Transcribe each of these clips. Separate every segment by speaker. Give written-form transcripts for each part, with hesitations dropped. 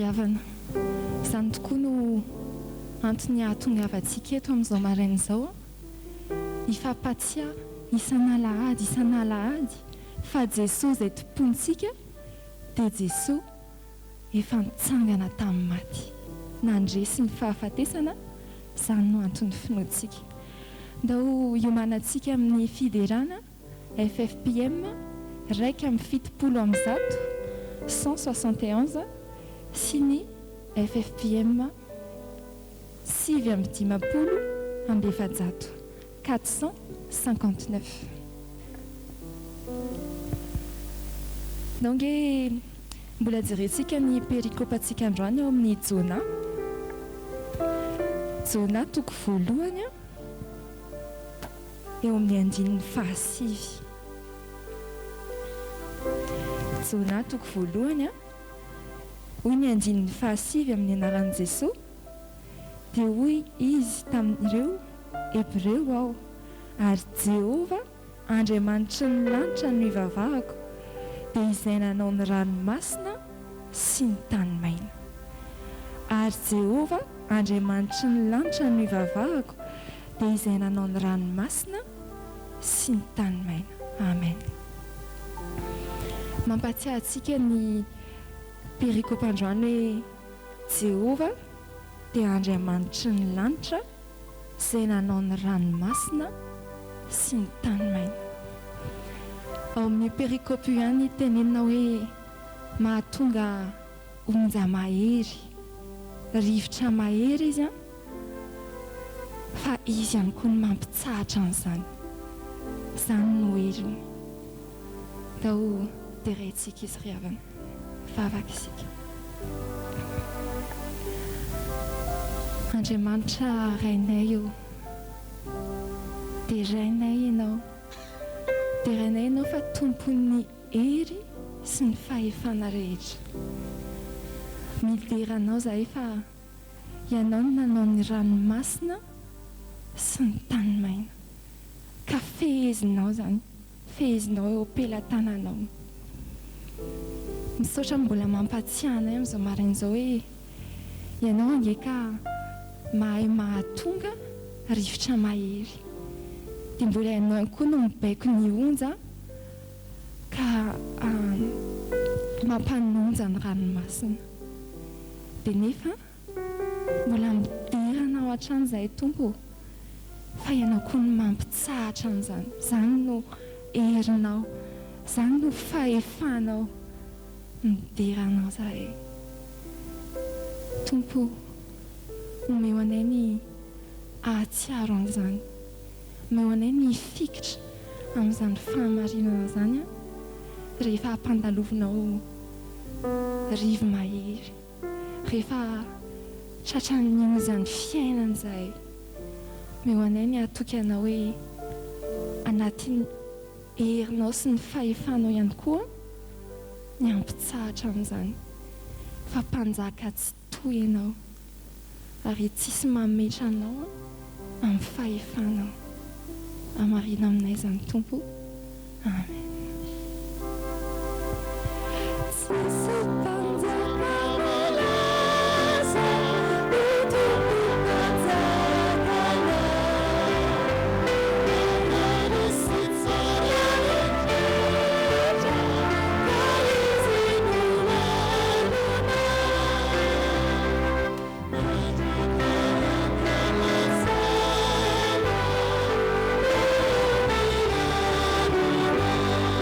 Speaker 1: havana, izany tokoa no antony ahatongavantsika eto amin'izao maraina izao, hifampatsiahy isan'alahady isan'alahady fa Jesoa izay Tompontsika dia Jesoa efa nitsangana tamin'ny maty, nandresy ny fahafatesana, izany no anton'ny finoantsika. Ndao hiomanantsika amin'ny fiderana. Ffpm, 171, 171, sy ny ffpm 459, 459. Ndao ange mbola jerentsika ny perikopantsika androany ao amin'ny Jona. Jona toko voalohany. Eo amin'ny andininy fahasivy. Jona toko voalohany, hoy ny andininy fahasivy amin'ny anaran'i Jesoa, Dia hoy izy tamin'ireo, Hebreo aho, ary Jehovah Andriamanitry ny lanitra no ivavahako, dia izay nanao ny ranomasina sy ny tany maina. Ary Jehovah Andriamanitry ny lanitra no ivavahako, dia izay nanao ny ranomasina sy ny tany maina. Amen. Mampahatsiahy antsika ny perikopa androany hoe Jehovah dia Andriamanitry ny lanitra izay nanao ny ranomasina sy ny tany maina. Ao amin'io perikopa io ihany tenenina hoe mahatonga onja mahery, rivotra mahery izy an, fa izy ihany koa no mampitsahatra an'izany. Izany no heriny. Ndao deraintsika izy ry havana. Vavaka isika. Andriamanitra Rainay ô, derainay Ianao. Derainay Ianao fa Tompon'ny hery sy ny fahefana rehetra. Midera Anao izahay fa Ianao no nanao ny ranomasina sy ny tany maina. Ka fehezinao izany, fehezinao eo am-pelatananao. Misaotra mbola mampahatsiahy anay amin'izao maraina izao hoe Ianao ange ka mahay mahatonga rivotra mahery. Dia mbola Ianao ihany koa no mibaiko ny onja ka mampanonja ny ranomasina. Dia nefa mbola midera Anao hatrany izahay Tompo ô, fa Ianao koa no mampitsahatra an'izany. Izany no herinao, izany no fahefanao. Midera Anao izahay. Tompo ô, omeo anay ny hahatsiaro an'izany. Omeo anay ny hifikitra amin'izany fahamarinana izany rehefa ampandalovinao rivo-mahery, rehefa tratran'ny ozan'ny fiainana izahay. Omeo anay ny hahatoky Anao hoe anatin'ny herinao sy ny fahefanao ihany koa ny hampitsahatra an'izany, fa Mpanjaka Tsitoha ianao, ary tsisy mametra anao amin'ny fahefanao. Hamarino aminay izany Tompo. Amen. Tsisy mpanjaka malaza ho tompom-panjakana. Mahery sy tsara indrindra, ka Izy no Adonai. Mandrak'ankalazana, Adonai.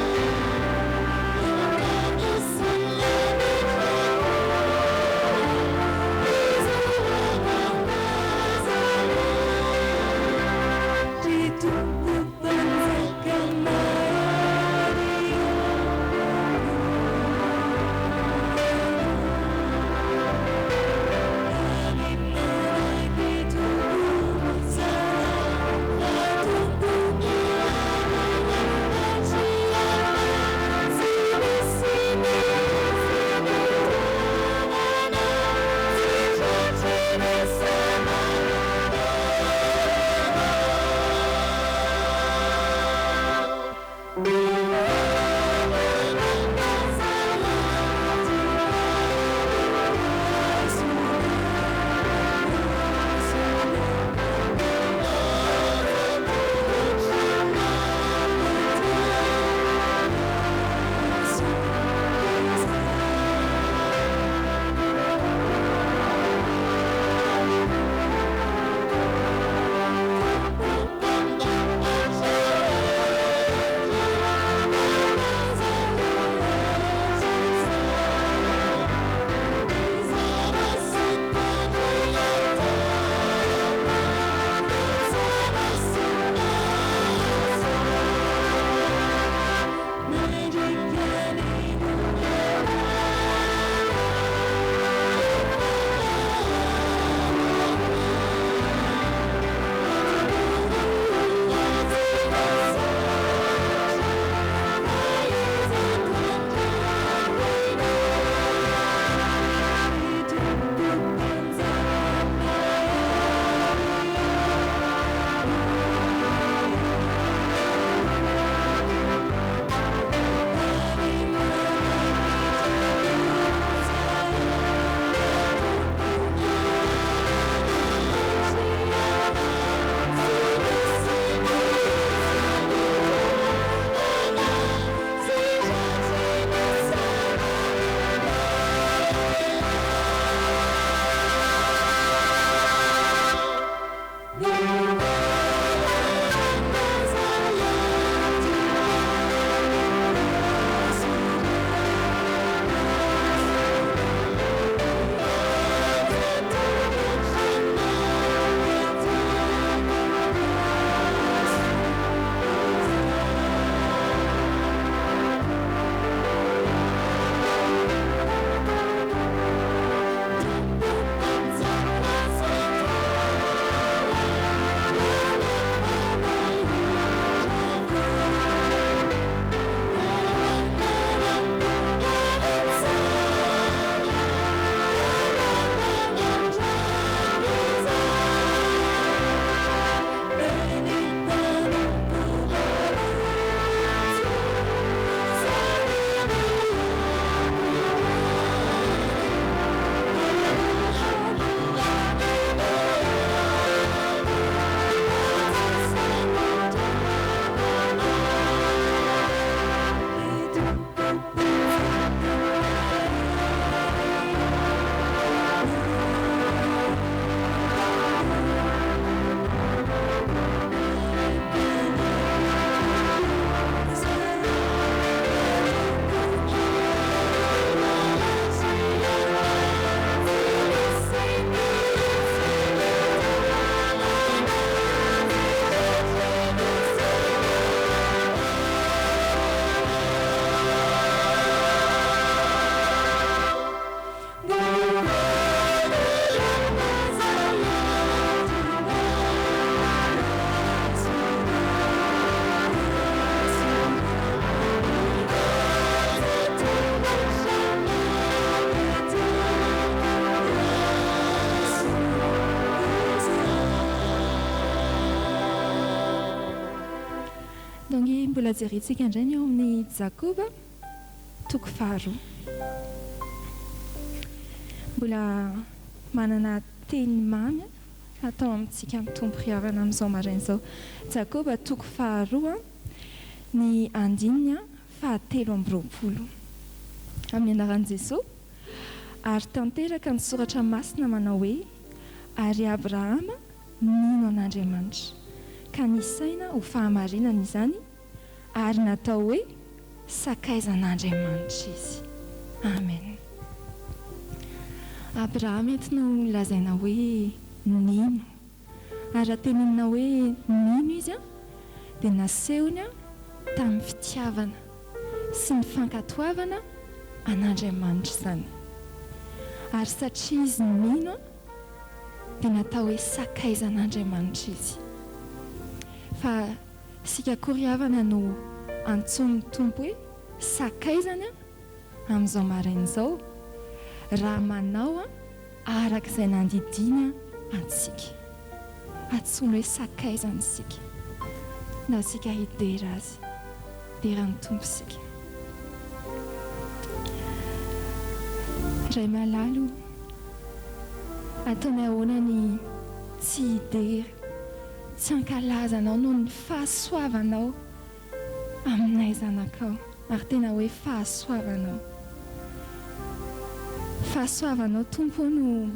Speaker 1: Mbola jerentsika indray ny ao amin'ny Jakoba toko faharoa. Mbola manana teny mamy hatao amintsika ny Tompo ry havana amin'izao maraina izao. Jakoba toko faharoa ny andininy fahatelo amby roapolo. Amin'ny anaran'i Jesoa, ary tanteraka ny soratra masina manao hoe, Ary Abrahama nino an'Andriamanitra, ka nisaina ho fahamarinana izany, ary natao hoe sakaizan'Andriamanitra izy. Amen. Abrahama eto no lazaina hoe nino. Ary raha tenenina hoe nino izy dia nasehony tamin'ny fitiavana sy ny fankatoavana an'Andriamanitra izany. Ary satria izy nino dia natao hoe sakaizan'Andriamanitra izy. Fa isika koa ry havana no antsoin'ny Tompo hoe sakaizany amin'izao maraina izao raha manao araka izay nandidiany antsika. Antsoiny hoe sakaizany isika. Ndao isika hidera Azy. Dera ny Tompo isika. Ray malala o, ataonay ahoana ny tsy hidera, tsy hankalaza Anao noho ny fahasoavanao aminay zanakao, ary tena hoe fahasoavanao. Fahasoavanao Tompo o no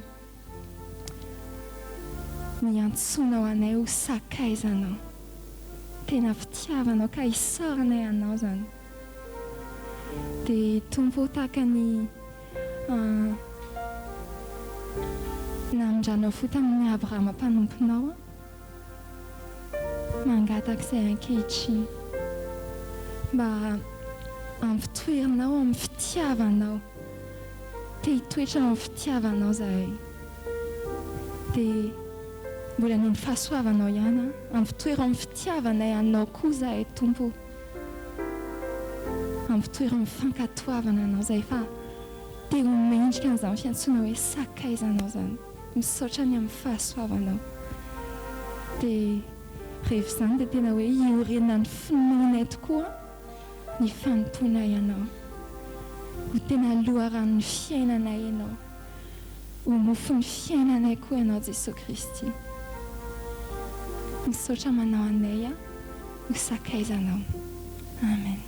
Speaker 1: niantsoanao anay ho sakaizanao. Tena fitiavanao ka isaoranay Anao izany. Dia Tompo o tahaka ny namindranao fo tamin'i Abrahama mpanomponao aho. Mangataka izay ankehitriny mba hampitoerinao amin'ny fitiavanao. Te hitoetra ao amin'ny fitiavanao izahay. Dia mbola noho ny fahasoavanao ihany an, ampitoero amin'ny fitiavanay anao koa izahay Tompo o. Ampitoero amin'ny fankatoavana anao izahay fa te ho mendrika an'izany fiantsoana hoe sakaizanao izany. Misaotra ny amin'ny fahasoavanao. Dia rehefa izany dia tena hoe iorenan'ny finoanay tokoa ny fanompoanay Anao. Ho tena loharanon'ny fiainanay Ianao. Ho mofon'ny fiainanay koa Ianao Jesoa Kristy. Misaotra manao anay ho sakaizanao. Amen.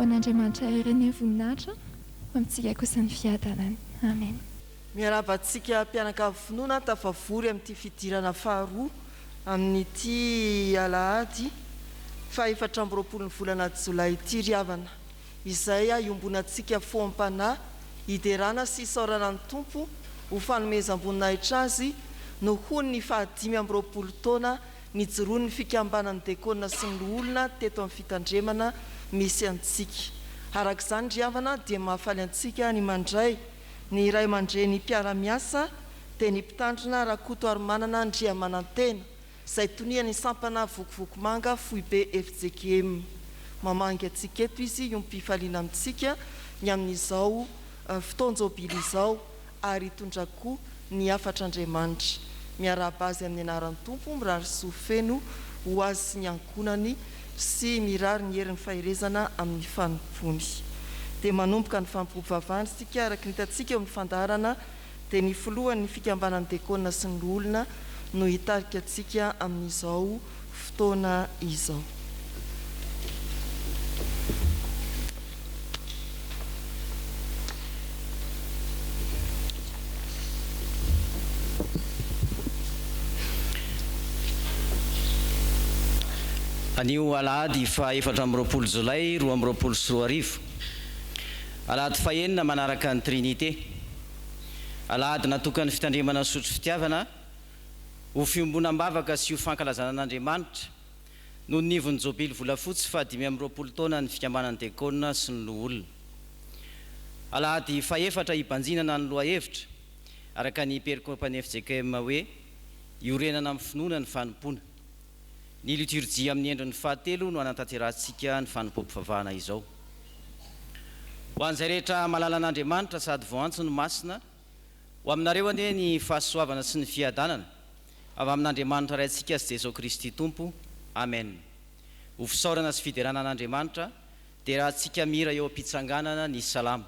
Speaker 1: an'Andriamanitra irery anie ny voninahitra, ho amintsika kosa ny fiadanany. Amen.
Speaker 2: Miarahaba antsika mpianakavy finoana tafavory amin'ity fidirana faharoa amin'ity alahady faha 24 ny volana jolay ity ry havana, izay iombonantsika fo am-panahy hiderana sy hisaorana ny Tompo ho fanomezam-boninahitra Azy nohon'ny faha 25 taona nijoroan'ny fikambanan'ny Dekona sy ny Loholona teto amin'ny Fitandremana misy antsika. Araka izany ry havana dia mahafaly antsika ny mandray ny ray aman-dreny mpiara-miasa dia ny Mpitandrina Rakotoarimanana Andriamanantena izay tonian'ny sampana Vokovokomanga foibe fjkm. Mamangy antsika eto izy hiombom-pifaliana amintsika ny amin'izao fotoan-jobily izao ary hitondra koa ny hafatr'Andriamanitra. Miarahaba azy amin'ny anaran'ny Tompo, mirary soa feno ho azy sy ny ankohonany sy mirary ny herin'ny faherezana amin'ny fanompoany. Dia manomboka ny fanompoam-pivavahana isika araka ny hitantsika eo amin'ny fandaharana dia ny filohan'ny fikambanan'ny dekona sy ny loholona no hitarika antsika amin'izao fotoana izao.
Speaker 3: Anio alahady faha 24 jolay 2022. Alahady fahenina manaraka ny Trinite. Alahady natokan'ny fitandremana ny sotro fitiavana ho fiombonam-bavaka sy ho fankalazana an'Andriamanitra noho ny ivon'ny Jobily volafotsy faha 25 taonan'ny Fikambanan'ny Dekona sy ny Loholona. Alahady fahefatra hibanjinana ny lohahevitra araka ny perikopan'ny fjkm hoe Iorenana amin'ny finoana ny fanompoana. Ny liturjia amin'ny endriny fahatelo no hanatanterahantsika ny fanompoam-pivavahana izao. Ho an'izay rehetra mahalala an'Andriamanitra sady voaantso ny masina, ho aminareo anie ny fahasoavana sy ny fiadanana avy amin'Andriamanitra Raintsika sy Jesoa Kristy Tompo. Amen. Ho fisaorana sy fiderana an'Andriamanitra, derahantsika mihira eo am-pitsanganana ny Salamo.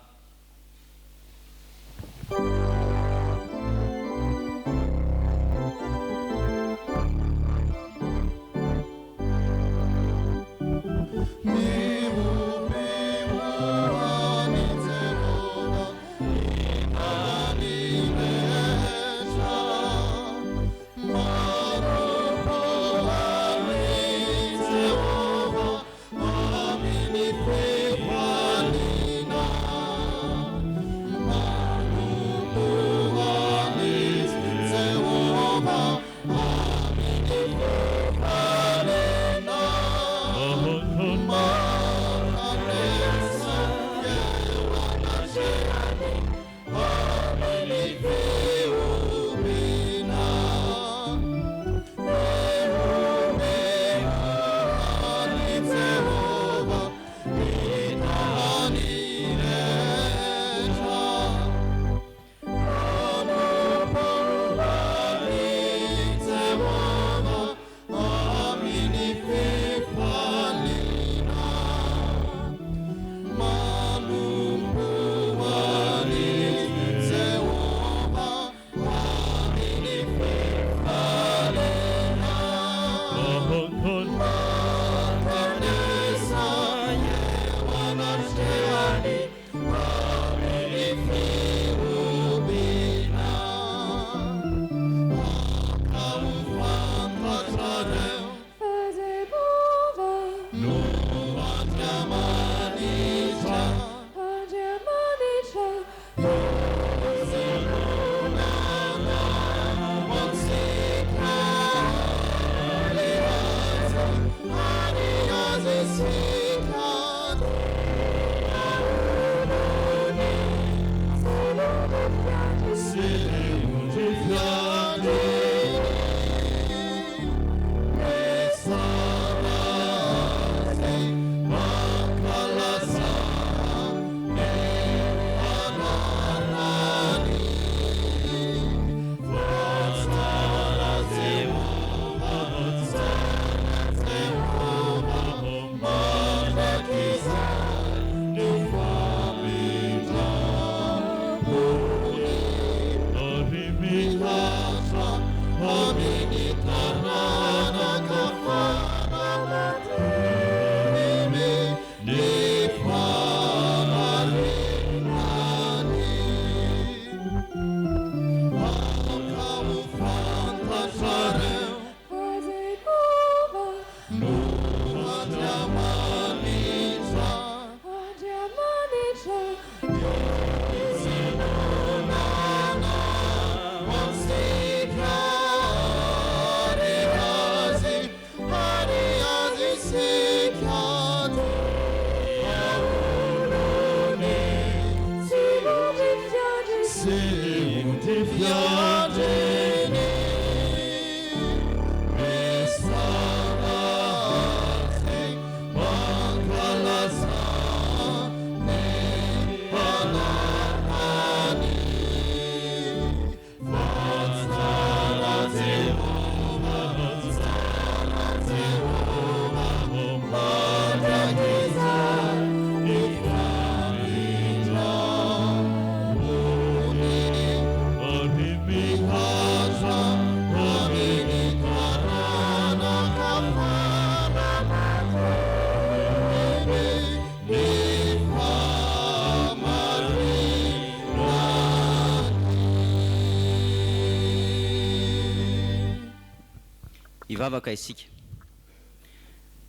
Speaker 3: Hivavaka isika.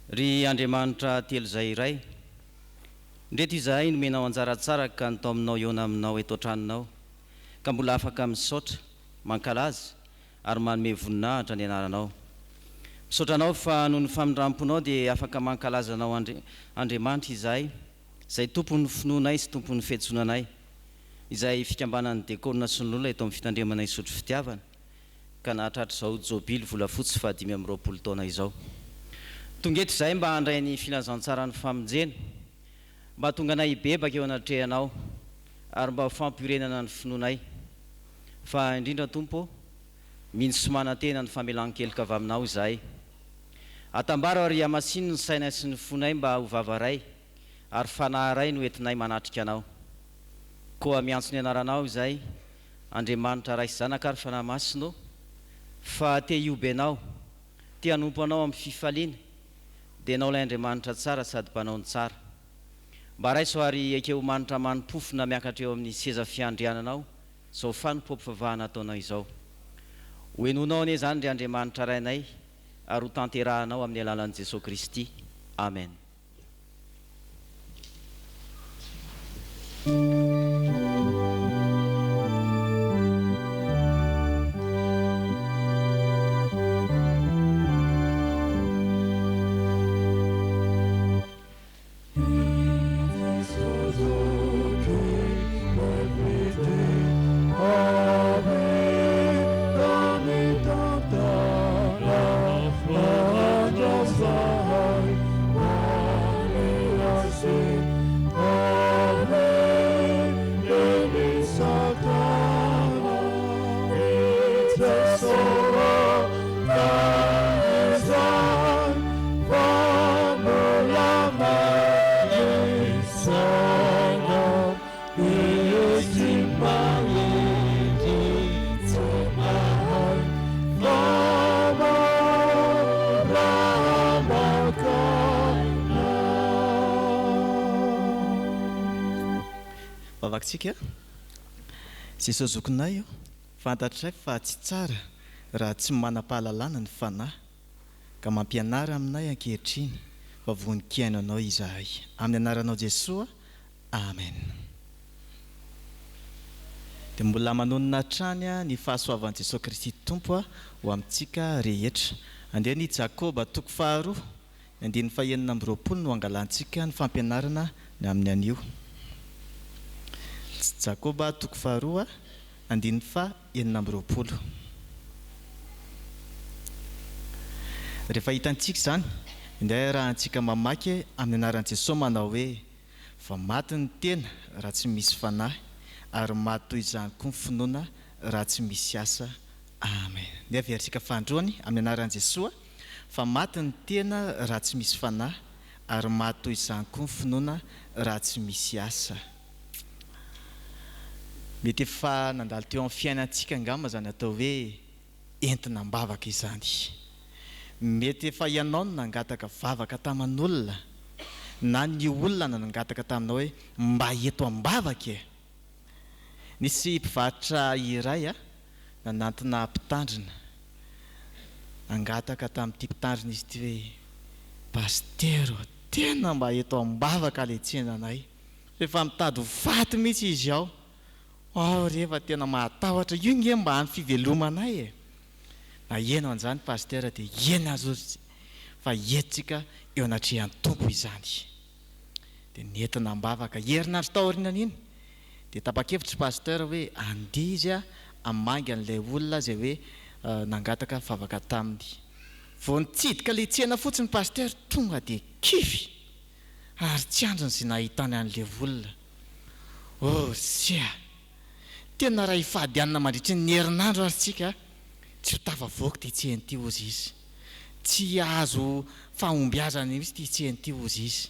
Speaker 3: Ry Andriamanitra telo izay iray, ndreto izahay nomenao anjara tsara ka nitaominao hihaona aminao eto an-tranonao, ka mbola afaka misaotra, mankalaza ary manome voninahitra ny anaranao. Misaotra anao fa noho ny famindram-ponao dia afaka mankalaza anao Andriamanitra izahay, izay Tompon'ny finoanay sy Tompon'ny fiantsonanay, izay fikambanan'ny Dekona sy ny Lola eto amin'ny Fitandremana Isotry Fitiavana, ka nahatratra izao Jobily volafotsy faha 25 taona izao. Tonga eto izahay mba handray ny filazantsaran'ny famonjena, mba hahatonga anay hibebaka eo anatrehanao, ary mba ho fampiorenana ny finoanay. Fa indrindra Tompo ô, mino sy manantena ny famelan-keloka avy Aminao izahay. Atambaro ary hamasino ny sainay sy ny fonay mba ho vava ray ary fanahy ray no entinay manatrika Anao. Koa miantso ny Anaranao izahay, Andriamanitra Ray sy Zanaka ary Fanahy Masina ô, fa te hihoby Anao, te hanompo Anao amin'ny fifaliana, dia Ianao ilay Andriamanitra tsara sady mpanao ny tsara. Mba raiso ary ekeo ho manitra mani-pofona miakatra eo amin'ny seza fiandriananao izao fanompoam-pivavahana ataonao izao. Ho henoinao anie izany ry Andriamanitra Rainay ary ho tanterahanao amin'ny alalan'i Jesoa Kristy. Amen.
Speaker 4: Vavakintsika, Jesosy zokinay o, fantatray fa tsy tsara raha tsy manam-pahalalana ny fanahy, ka mampianara aminay ankehitriny fa vonon-kihaino anao izahay. Amin'ny anaranao Jesoa, Amen. Dia mbola manonona hatrany ny fahasoavan'i Jesoa Kristy Tompo ho amintsika rehetra. Andeha ny Jakoba toko faharoa, ny andininy fahenina amby 20 no angalantsika ny fampianarana ny amin'ny anio. Jakoba toko faharoa, andininy faha 26. Rehefa hitantsika izany, ndeha iarahantsika mamaky amin'ny anaran'i Jesoa manao hoe, Fa maty ny tena raha tsy misy fanahy, ary maty toy izany koa ny finoana raha tsy misy asa. Amen. Ndeha averintsika fahandroany amin'ny anaran'i Jesoa, Fa maty ny tena raha tsy misy fanahy, ary maty toy izany koa ny finoana raha tsy misy asa. Mety efa nandalo teo amin'ny fiainantsika angamba izany atao hoe entina am-bavaka izany. Mety efa ianao no nangataka vavaka taman'olona na ny olona no nangataka taminao hoe mba eto am-bavaka e! Nisy mpivarotra iray nanantona mpitandrina. Nangataka tamin'ity mpitandrina izy ity hoe, Pasitera ô, tena mba eto am-bavaka ilay tsenanay. Efa mitady ho faty mihitsy izy ao. Ao re fa tena mahatahotra, io nge mba any fivelomanay e! Naheno an'izany Pasteur dia eny azo fa entintsika eo anatrehan'ny Tompo izany. Dia nentina am-bavaka. Herinandro taorianan'iny dia tapa-kevitra i Pasteur hoe andeha izy hamangy an'ilay olona izay hoe nangataka vavaka taminy. Vao nitsidika ilay tsena fotsiny Pasteur tonga dia kivy ary tsy andriny izay nahitany an'ilay olona. Oh sia! Tena raha hifady hanina mandritry ny herinandro ary tsika tsy ho tafavoaka ity tsena ity hozy izy. Tsy hahazo fahombiazana mihitsy ity tsena ity hozy izy.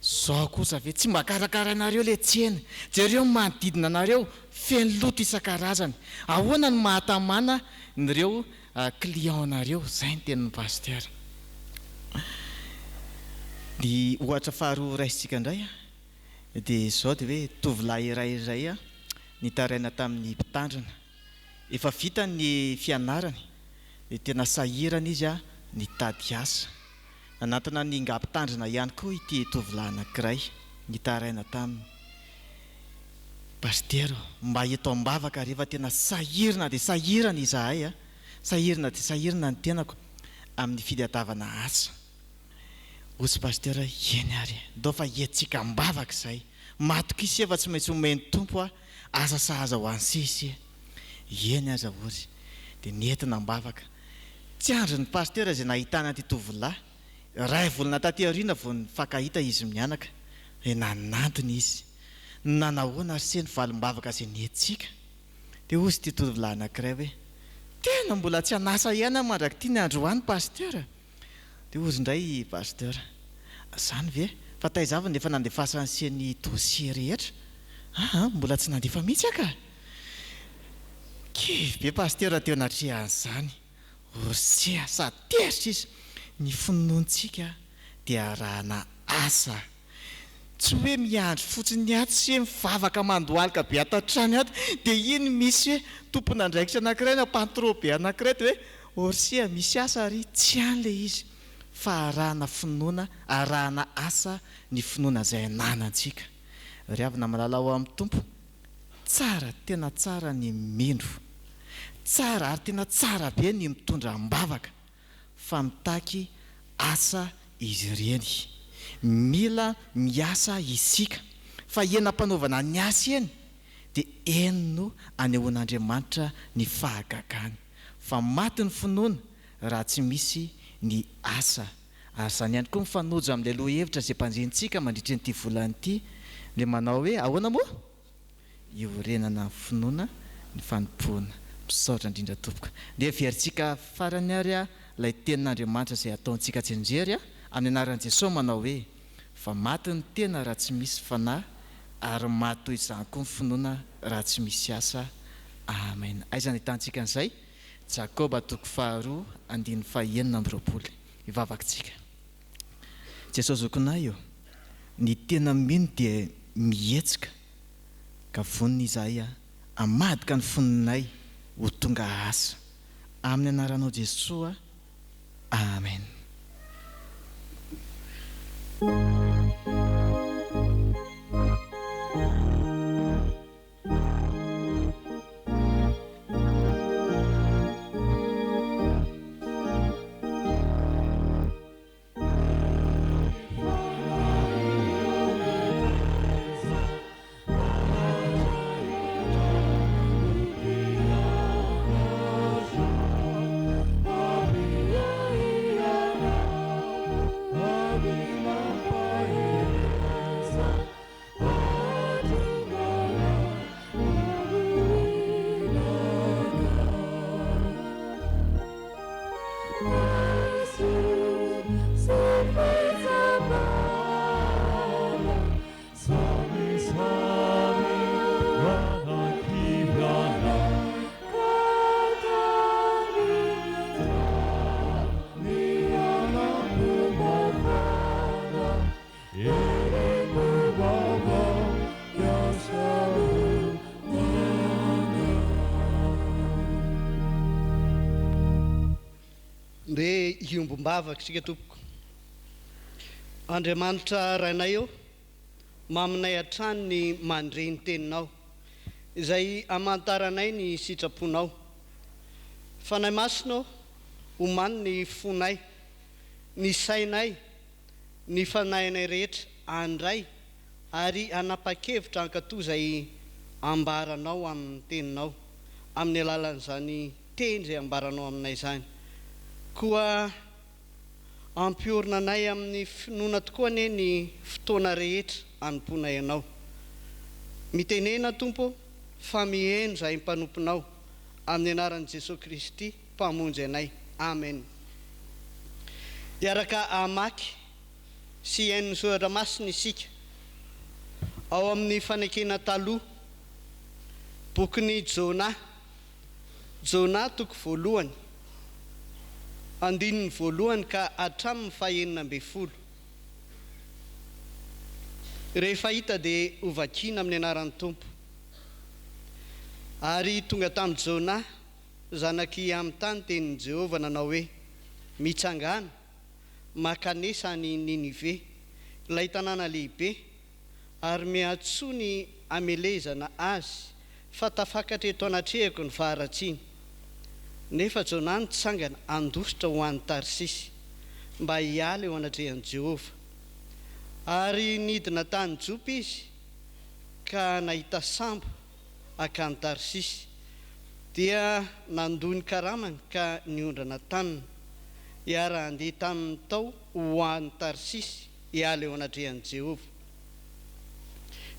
Speaker 4: Zao kosa ve tsy mba karakarainareo le tsena. Jereo ny manodidina anareo feno loto isan-karazany. Ahoana no mahatamana nireo client nareo? Zay ny tenin'ny Pasteur. Ny ohatra faharoa raisintsika indray dia izao dia hoe tovolahy iray izay nitaraina tamin'ny mpitandrina. Efa vita ny fianarany dia tena sahirana izy nitady asa. Nanantona an'i Ingahy mpitandrina ihany koa ity tovolahy anankiray, nitaraina taminy. Pasitera ô, mba eto am-bavaka re fa tena sahirana dia sahirana izahay a! Sahirana dia sahirana ny tenako amin'ny fitadiavana asa. Hoy Pasitera, eny ary e, ndao fa hiantsika am-bavaka izay. Matokisa fa tsy maintsy omen'ny Tompo asa sahaza ho an'i Sesy e! Eny aza hozy. Dia nentina am-bavaka. Tsy andrin'ny pasitera izay nahitana an'ity tovolahy. Iray volana taty aoriana vao nifankahita izy mianaka. Dia nanantona izy. Nanahoana ry se ny valim-bavaka izay nentintsika? Dia hozy ity tovolahy anankiray hoe, Tena mbola tsy an'asa ihany aho mandrak'ity ny androany pasitera. Dia hozy indray i pasitera, Izany ve? Fa taiza avy no efa nandefasan'i se ny dossier rehetra? Aa, mbola tsy nandefa mihitsy aho ka! Kivy be Pasitera teo anatrehan'izany. Rosia, sady tezitra izy. Ny finoantsika dia arahana asa. Tsy hoe miandry fotsiny ato sy hoe mivavaka mandohalika be ato an-trano ato dia iny misy hoe tompon'andraikitra anankiray na patron be anankiray dia hoe Orsia misy asa ary. Tsy any ilay izy fa arahana finoana, arahana asa ny finoana izay ananantsika. Ry havana malala ao amin'ny Tompo, Tsara, tena tsara ny mino. Tsara ary tena tsara be ny mitondra am-bavaka fa mitaky asa izy ireny. Mila miasa isika. Fa eny am-panaovana ny asa eny dia eny no anehoan'Andriamanitra ny fahagagany. Fa maty ny finoana raha tsy misy ny asa. Ary izany ihany koa mifanojo amin'ilay lohahevitra izay mpanjenintsika mandritra ity volana ity, ilay manao hoe ahoana moa? Iorenana amin'ny finoana ny fanompoana. Misaotra indrindra tompoko. Ndeha heverintsika farany ary ilay tenin'Andriamanitra izay ataontsika tsianjery amin'ny anaran'i Jesoa manao hoe, Fa maty ny tena raha tsy misy fanahy, ary maty toy izany koa ny finoana raha tsy misy asa. Amen. Aiza no ahitantsika an'izay? Jakoba toko faharoa andininy fahenina amby 20. Hivavaka tsika. Jesosy zokinay ô, ny tena mino dia mihetsika ka vonona izahay hamadika ny fononay ho tonga asa. Amin'ny anaranao Jesoa, Amen.
Speaker 5: Ndeha hiombom-bavaka isika tompoko. Andriamanitra Rainay ô, maminay hatrany ny mandre ny Teninao, izay amantaranay ny sitraponao. Fanahy Masina ô, omano ny fonay, ny sainay, ny fanahinay rehetra handray ary hanapa-kevitra hankatò izay ambaranao amin'ny Teninao. amin'ny alalan'izany teny izay ambaranao aminay izany. Koa ampiorina anay amin'ny finoana tokoa anie ny fotoana rehetra anompoanay Anao. Mitenena Tompo ô, fa miheno izahay mpanomponao, amin'ny anaran'i Jesoa Kristy Mpamonjy anay. Amen. Hiaraka hamaky sy hihaino ny Soratra Masina isika ao amin'ny Fanekena Taloha, bokin'i Jona, Jona toko voalohany, andininy voalohany ka hatramin'ny fahenina ambin'ny folo. Rehefa hita dia hovakiana amin'ny anaran'ny Tompo. Ary tonga tamin'i Jona, zanak'i Amita ny tenin'i Jehovah nanao hoe, Mitsangàna, mankanesa any Ninive, ilay tanàna lehibe, ary miantsoa ny hamelezana azy, fa tafakatra eto anatrehako ny faharatsiany. Nefa Jonah nitsangana handositra ho any Tarsisy, mba hiala eo anatrehan'i Jehovah. Ary nidina tany Jopa izy, ka nahita sambo hankany Tarsisy, dia nandoa ny karamany ka niondrana taminy, hiara-handeha taminy tao ho any Tarsisy hiala eo anatrehan'i Jehovah.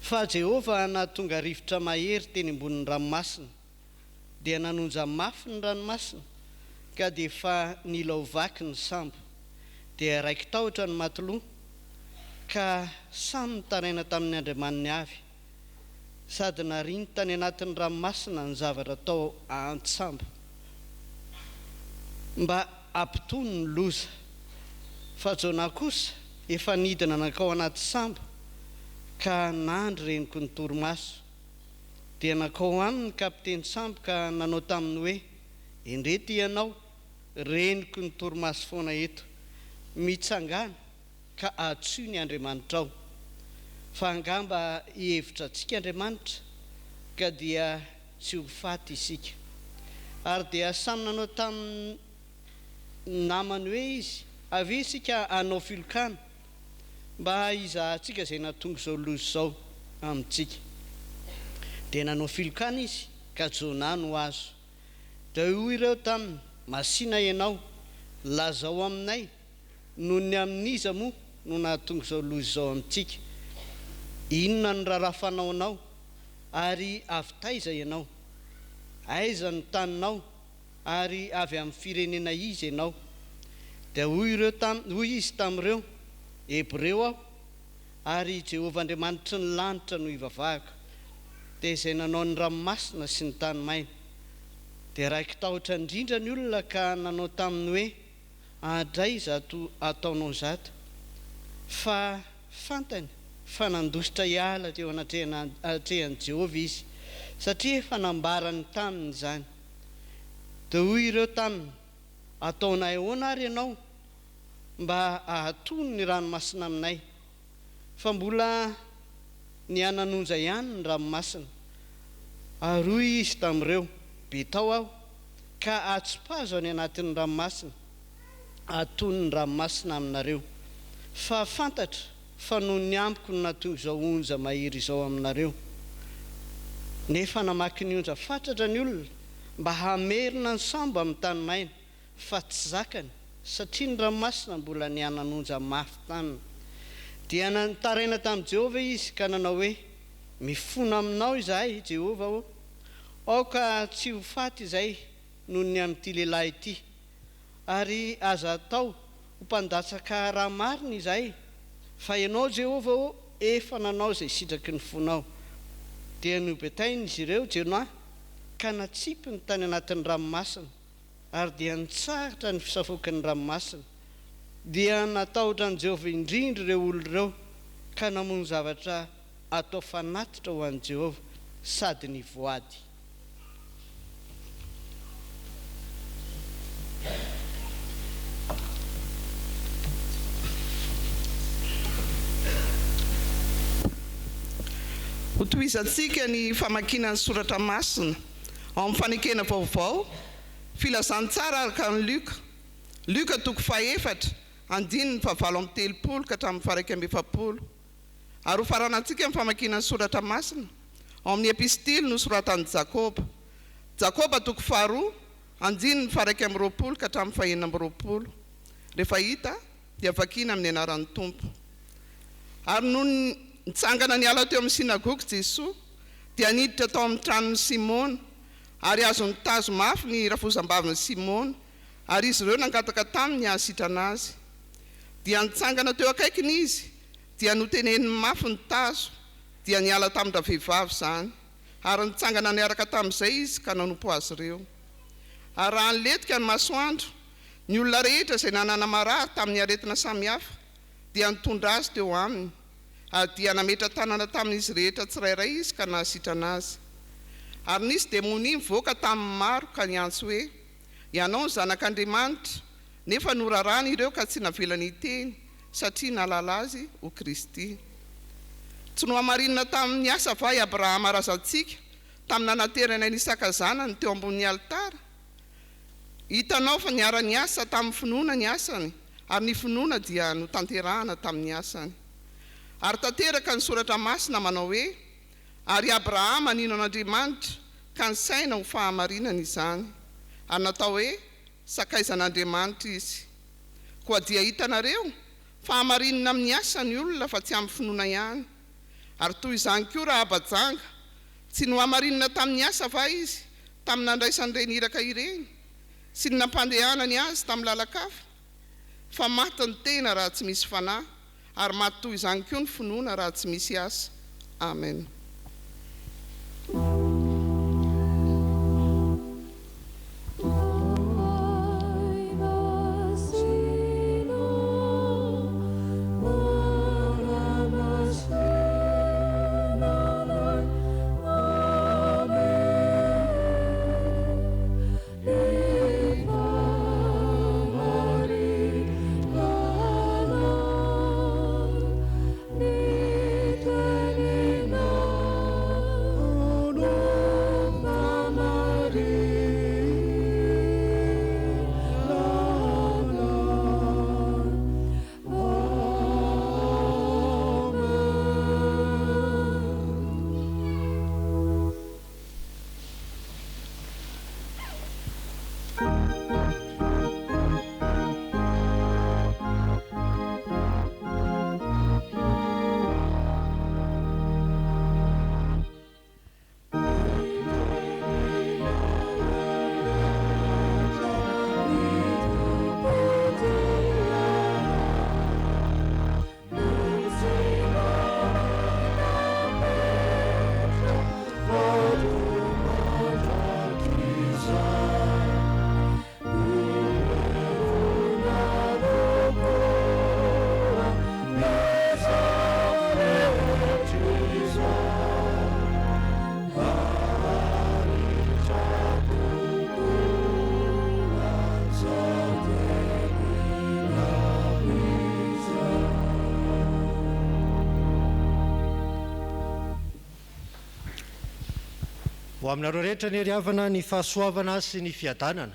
Speaker 5: Fa Jehovah nahatonga rivotra mahery teny ambonin'ny ranomasina, dia nanonja mafy ny ranomasina, ka dia efa nila ho vaky ny sambo. Dia raiki-tahotra ny matiloa, ka samy nitaraina tamin'ny andriamaniny avy. Sady nariany tany anatin'ny ranomasina ny zavatra tao an-tsambo, mba hampitony ny loza. Fa Jonah kosa efa nidina nankao anaty sambo, ka nandry renoky ny torimaso. Dia nankao aminy ny kapiteny-tsambo ka nanao taminy hoe, Endreto ianao, renoky ny torimaso foana eto. Mitsangàna, ka antsoy ny Andriamanitrao, fa angamba hihevitra antsika Andriamanitra, ka dia tsy ho faty isika. Ary dia samy nanao tamin'ny namany hoe izy, Avia isika hanao filokana, mba hizahantsika izay nahatonga izao loza izao amintsika. Dia nanao filokana izy, ka Jonah no azo. Dia hoy ireo taminy, Masìna ianao, lazao aminay, Noho ny amin'iza moa no nahatonga izao loza izao amintsika? Inona no raharaha fanaonao, ary avy taiza ianao? Aiza no taninao, ary avy amin'ny firenena iza ianao? Dia hoy ireo tam, hoy izy tamin'ireo, Hebreo aho, ary i Jehovah Andriamanitry ny lanitra no ivavahako, dia izay nanao ny ranomasina sy ny tany maina. Dia raiki-tahotra indrindra ny olona ka nanao taminy hoe, Adray izato ataonao izato fa fantany fa nandositra hiala teo anatrehan'i Jehovah izy, satria efa nambarany taminy izany. Dia hoy ireo taminy, Ataonay ahoana ary ianao mba hahatony ny ranomasina aminay? Fa mbola nihananonja ihany ny ranomasina. Ary hoy izy tamin'ireo, Betao aho, ka atsipazo any anatin'ny ranomasina, hatony ny ranomasina aminareo. Fa fantatro fa noho ny amiko no nahatonga izao onja mahery izao aminareo. Nefa namaky ny onja fatratra ny olona mba hamerina ny sambo amin'ny tany maina, fa tsy zakany, satria ny ranomasina mbola nihananonja mafy taminy. Dia nitaraina tamin'i Jehovah izy ka nanao hoe, Mifona aminao izahay, Jehovah ô! Aoka tsy ho faty izay noho ny amin'ity lehilahy ity, ary aza atao ho mpandatsaka ra marina izahay, fa Ianao, Jehovah ô, efa nanao izay sitraky ny fonao. Dia nobetain'izy ireo Jonah ka natsipiny tany anatin'ny ranomasina, ary dia nitsahatra ny fisafoaky ny ranomasina. Dia natahotra an'i Jehovah indrindra ireo olona ireo, ka namono zavatra atao fanatitra ho an'i Jehovah sady nivoady.
Speaker 6: Hotohizantsika ny famakiana ny soratra masina ao amin'ny Fanekena Vaovao, Filazantsara araka an'i Lioka, Lioka toko fahefatra, andininy fahavalo amby telopolo ka hatramin'ny faha-iraika amby efapolo. Ary hofaranantsika ny famakiana ny soratra masina ao amin'ny Epistily nosoratan'i Jakoba. Jakoba toko faharoa, andininy faha-21 ka hatramin'ny faha-26. Rehefa hita, dia vakiana amin'ny anaran'ny Tompo. Ary nony nitsangana niala teo amin'ny synagoga Jesoa, dia niditra tao amin'ny tranon'i Simona, ary azon'ny tazo mafy ny rafozambavin'i Simona, ary izy ireo nangataka taminy hahasitrana azy. Dia nitsangana teo akaikiny izy, dia noteneniny mafy ny tazo, dia niala tamin-dravehivavy izany, ary nitsangana niaraka tamin'izay izy ka nanompo azy ireo. Ary raha nilentika ny masoandro, ny olona rehetra izay nanana marary tamin'ny aretina samihafa dia nitondra azy teo aminy, ary dia nametra-tanana tamin'izy rehetra tsirairay izy ka nahasitrana azy. Ary nisy demonia nivoaka tamin'ny maro ka niantso hoe, Ianao no Zanak'Andriamanitra, nefa norarany ireo ka tsy navelany hiteny, satria nahalala azy ho Kristy. Tsy nohamarinina tamin'ny asa va i Abrahama razantsika, tamin'ny nanaterany an'i Isaka zanany teo ambonin'ny alitara? Hitanao fa niara-niasa tamin'ny finoana ny asany, ary ny finoana dia notanterahana tamin'ny asany. Ary tanteraka ny Soratra Masina manao hoe, Ary Abrahama nino an'Andriamanitra, ka nisaina ho fahamarinana izany, ary natao hoe sakaizan'Andriamanitra izy. Koa dia hitanareo fa hamarinina amin'ny asa ny olona fa tsy amin'ny finoana ihany. Ary toy izany koa Rahaba janga, tsy nohamarinina tamin'ny asa va izy tamin'ny nandraisany ireny iraka ireny, sy ny nampandehanany azy tamin'ny lalan-kafa? Fa maty ny tena raha tsy misy fanahy, Ary maty toy izany koa ny finoana raha tsy misy asa. Amen.
Speaker 5: Ho aminareo rehetra anie ry havana ny fahasoavana sy ny fiadanana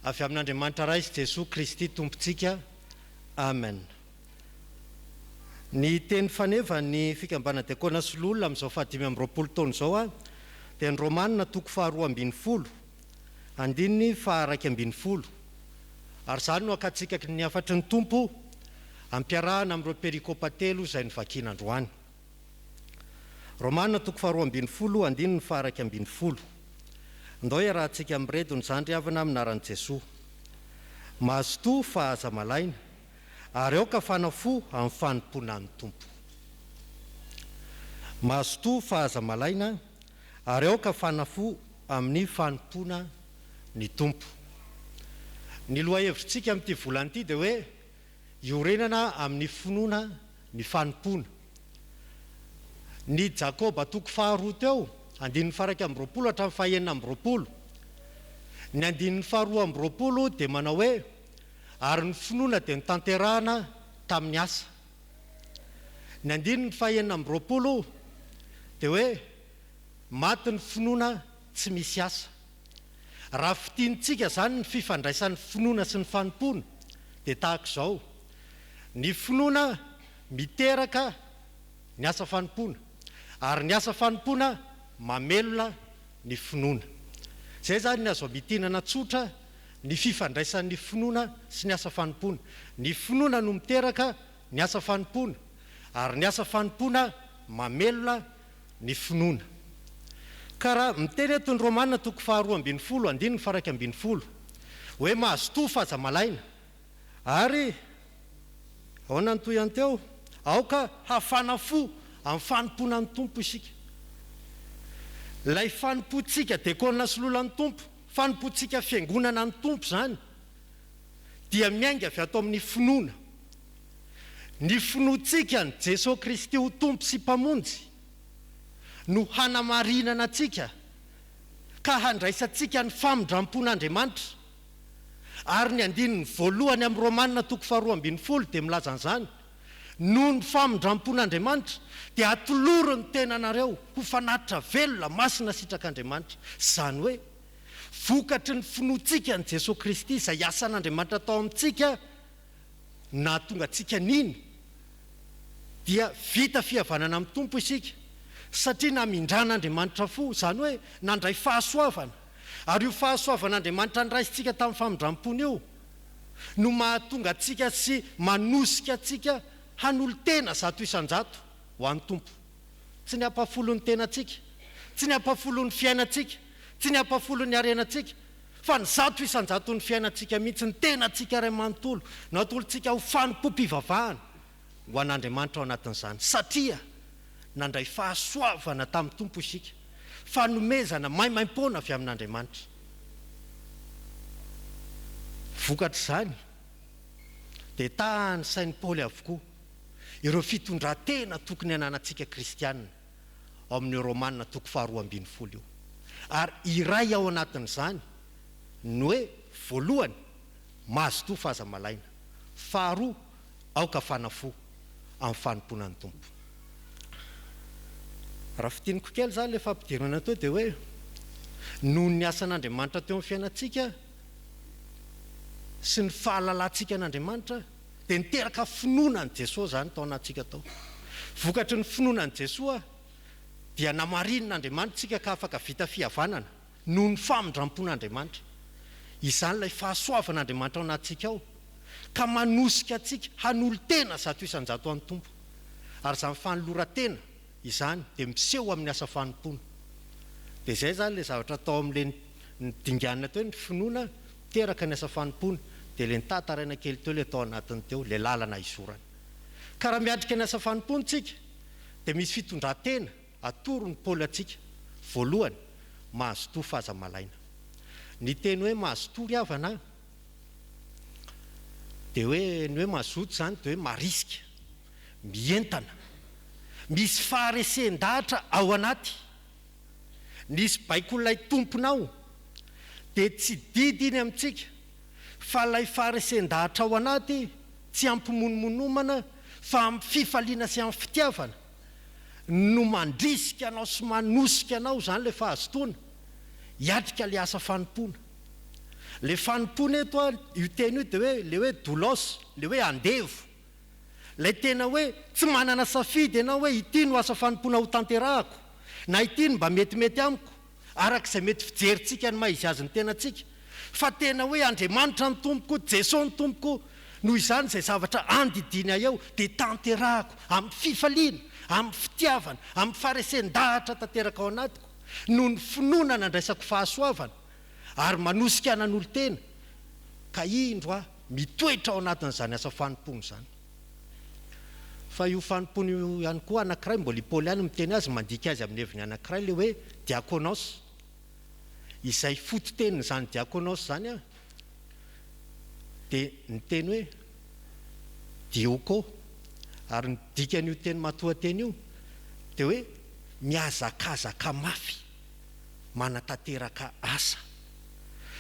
Speaker 5: avy amin'Andriamanitra Ray sy Jesoa Kristy Tompontsika. Amen. Ny teny faneva ny Fikambanana Diakona sy Loholona amin'izao fahadimy amby roapolo taona izao dia ny Romana toko faharoa ambin'ny folo, andininy faha-iraika ambin'ny folo. Ary izany no hakantsika ny hafatry ny Tompo ampiarahana amin'ireo perikopa telo izay novakiana androany. Romana toko faharoa ambin'ny folo, andininy faha-iraika ambin'ny folo. Ndao iarahantsika miredona izany ry havana amin'ny anaran'i Jesoa. Mazotoa fa aza malaina, ary aoka hafana fo amin'ny fanompoana ny Tompo. Mazotoa fa aza malaina, ary aoka hafana fo amin'ny fanompoana ny Tompo. Ny lohahevitritsika amin'ity volana ity dia hoe iorenana amin'ny finoana ny fanompoana. Ny Jakoba toko faharoa teo, andininy faha-21 hatramin'ny faha-26. Ny andininy faharoa amby roapolo dia manao hoe, Ary ny finoana dia notanterahana tamin'ny asa. Ny andininy faha-26 dia hoe, Maty ny finoana tsy misy asa. Raha fintinintsika izany ny fifandraisan'ny finoana sy ny fanompoana dia tahaka izao, ny finoana miteraka ny asa fanompoana, ary ny asa fanompoana mamelona ny finoana. Izay izany ny azo amitinana tsotra ny fifandraisan'ny finoana sy ny asa fanompoana. Ny finoana no miteraka ny asa fanompoana, ary ny asa fanompoana mamelona ny finoana. Ka raha miteny eto ny Romana toko faharoa ambin'ny folo andininy faha-iraika ambin'ny folo hoe mazotoa fa aza malaina, ary ahoana ny tohiny teo? Aoka hafana fo amin'ny fanompoana ny Tompo isika. Ilay fanompoantsika dekona sy lolan'ny Tompo, fanompoantsika fiangonana ny Tompo izany, dia miainga avy ato amin'ny finoana. Ny finoantsika an'i Jesoa Kristy ho Tompo sy Mpamonjy no hanamarinana antsika ka handraisantsika ny famindrampon'Andriamanitra. Ary ny andininy voalohany amin'ny Romana toko faharoa ambin'ny folo dia milaza an'izany, Noho ny famindrampon'Andriamanitra dia atolory ny tenanareo ho fanatitra velona, masina, sitrak'Andriamanitra. Izany hoe, vokatry ny finoantsika an'i Jesoa Kristy izay asan'Andriamanitra tao amintsika no nahatonga antsika nino, dia vita fihavanana amin'ny Tompo isika satria namindran'Andriamanitra fo, izany hoe nandray fahasoavana, ary io fahasoavan'Andriamanitra noraisintsika tamin'ny famindram-pony io no mahatonga antsika sy manosika antsika hanolo-tena 100% ho an'ny Tompo. Tsy ny ampahafolon'ny tenantsika, tsy ny ampahafolon'ny fiainantsika, tsy ny ampahafolon'ny harenantsika, fa ny 100%n'ny fiainantsika mihitsy, ny tenantsika iray manontolo, no atolotsika ho fanompoam-pivavahana ho an'Andriamanitra ao anatin'izany, satria nandray fahasoavana tamin'ny Tompo isika, fanomezana maimaimpoana avy amin'Andriamanitra. Vokatr'izany, dia tanisain'i Paoly avokoa ireo fitondran-tena tokony hananantsika kristiana ao amin'io Romana toko faharoa ambin'ny folo io. Ary iray ao anatin'izany ny hoe, voalohany, mazotoa fa aza malaina. Faharoa, aoka hafana fo amin'ny fanompoana ny Tompo. Raha fintiniko kely izany ilay fampidirana teo dia hoe, noho ny asan'Andriamanitra teo amin'ny fiainantsika sy ny fahalalantsika an'Andriamanitra dia niteraka finoana an'i Jesoa izany tao anatintsika tao. Vokatry ny finoana an'i Jesoa dia namarinin'Andriamanitra isika ka afaka vita fihavanana noho ny famindrampon'Andriamanitra. Izany ilay fahasoavan'Andriamanitra ao anatintsika ao ka manosika antsika hanolo-tena 100% ho an'ny Tompo. Ary izany fanoloran-tena izany dia miseho amin'ny asa fanompoana. Dia izay izany ilay zavatra atao amin'ilay nidinganina teo, ny finoana miteraka ny asa fanompoana, dia ilay nitantaraina kely teo ilay tao anatiny teo, ilay lalana izorana. Ka raha miatrika ny asa fanompoana isika dia misy fitondran-tena atoron'i Paoly antsika, voalohany, mazotoa fa aza malaina. Ny teny hoe mazotoa ry havana a, dia hoe ny hoe mazoto izany dia hoe marisika. mientana, misy faharesen-dahatra ao anaty, nisy baikon'ilay Tomponao, dia tsy didy iny amintsika, fa ilay faharesen-dahatra ao anaty tsy ampimonomonomana fa amin'ny fifaliana sy amin'ny fitiavana no mandrisika anao sy manosika anao izany ilay fahazotoana hiatrika ilay asa fanompoana. Ilay fanompoana eto an, io teny io dia hoe ilay hoe doulos, ilay hoe andevo. Ilay tena hoe tsy manana safidy ianao hoe ity no asa fanompoana hotanterahako, na ity no mba metimety amiko, araka izay mety fijerintsika ny maha izy azy ny tenantsika, fa tena hoe Andriamanitra no Tompoko, Jesoa no Tompoko, noho izany izay zavatra andidiany ahy eo dia tanterahako amin'ny fifaliana, amin'ny fitiavana, amin'ny faharesen-dahatra tanteraka ao anatiko, noho ny finoana nandraisako fahasoavana, ary manosika ahy nanolo-tena, ka indro aho mitoetra ao anatin'izany asa fanompoana izany. Fa io fanompoana io ihany koa anankiray, mbola i Paoly ihany miteny azy, mandika azy amin'ny heviny anankiray, ilay hoe diakonos. Izay fototenin'izany diakonos izany dia ny teny hoe dioko, ary ny dikan'io teny matoanteny io dia hoe mihazakazaka mafy, manatanteraka asa.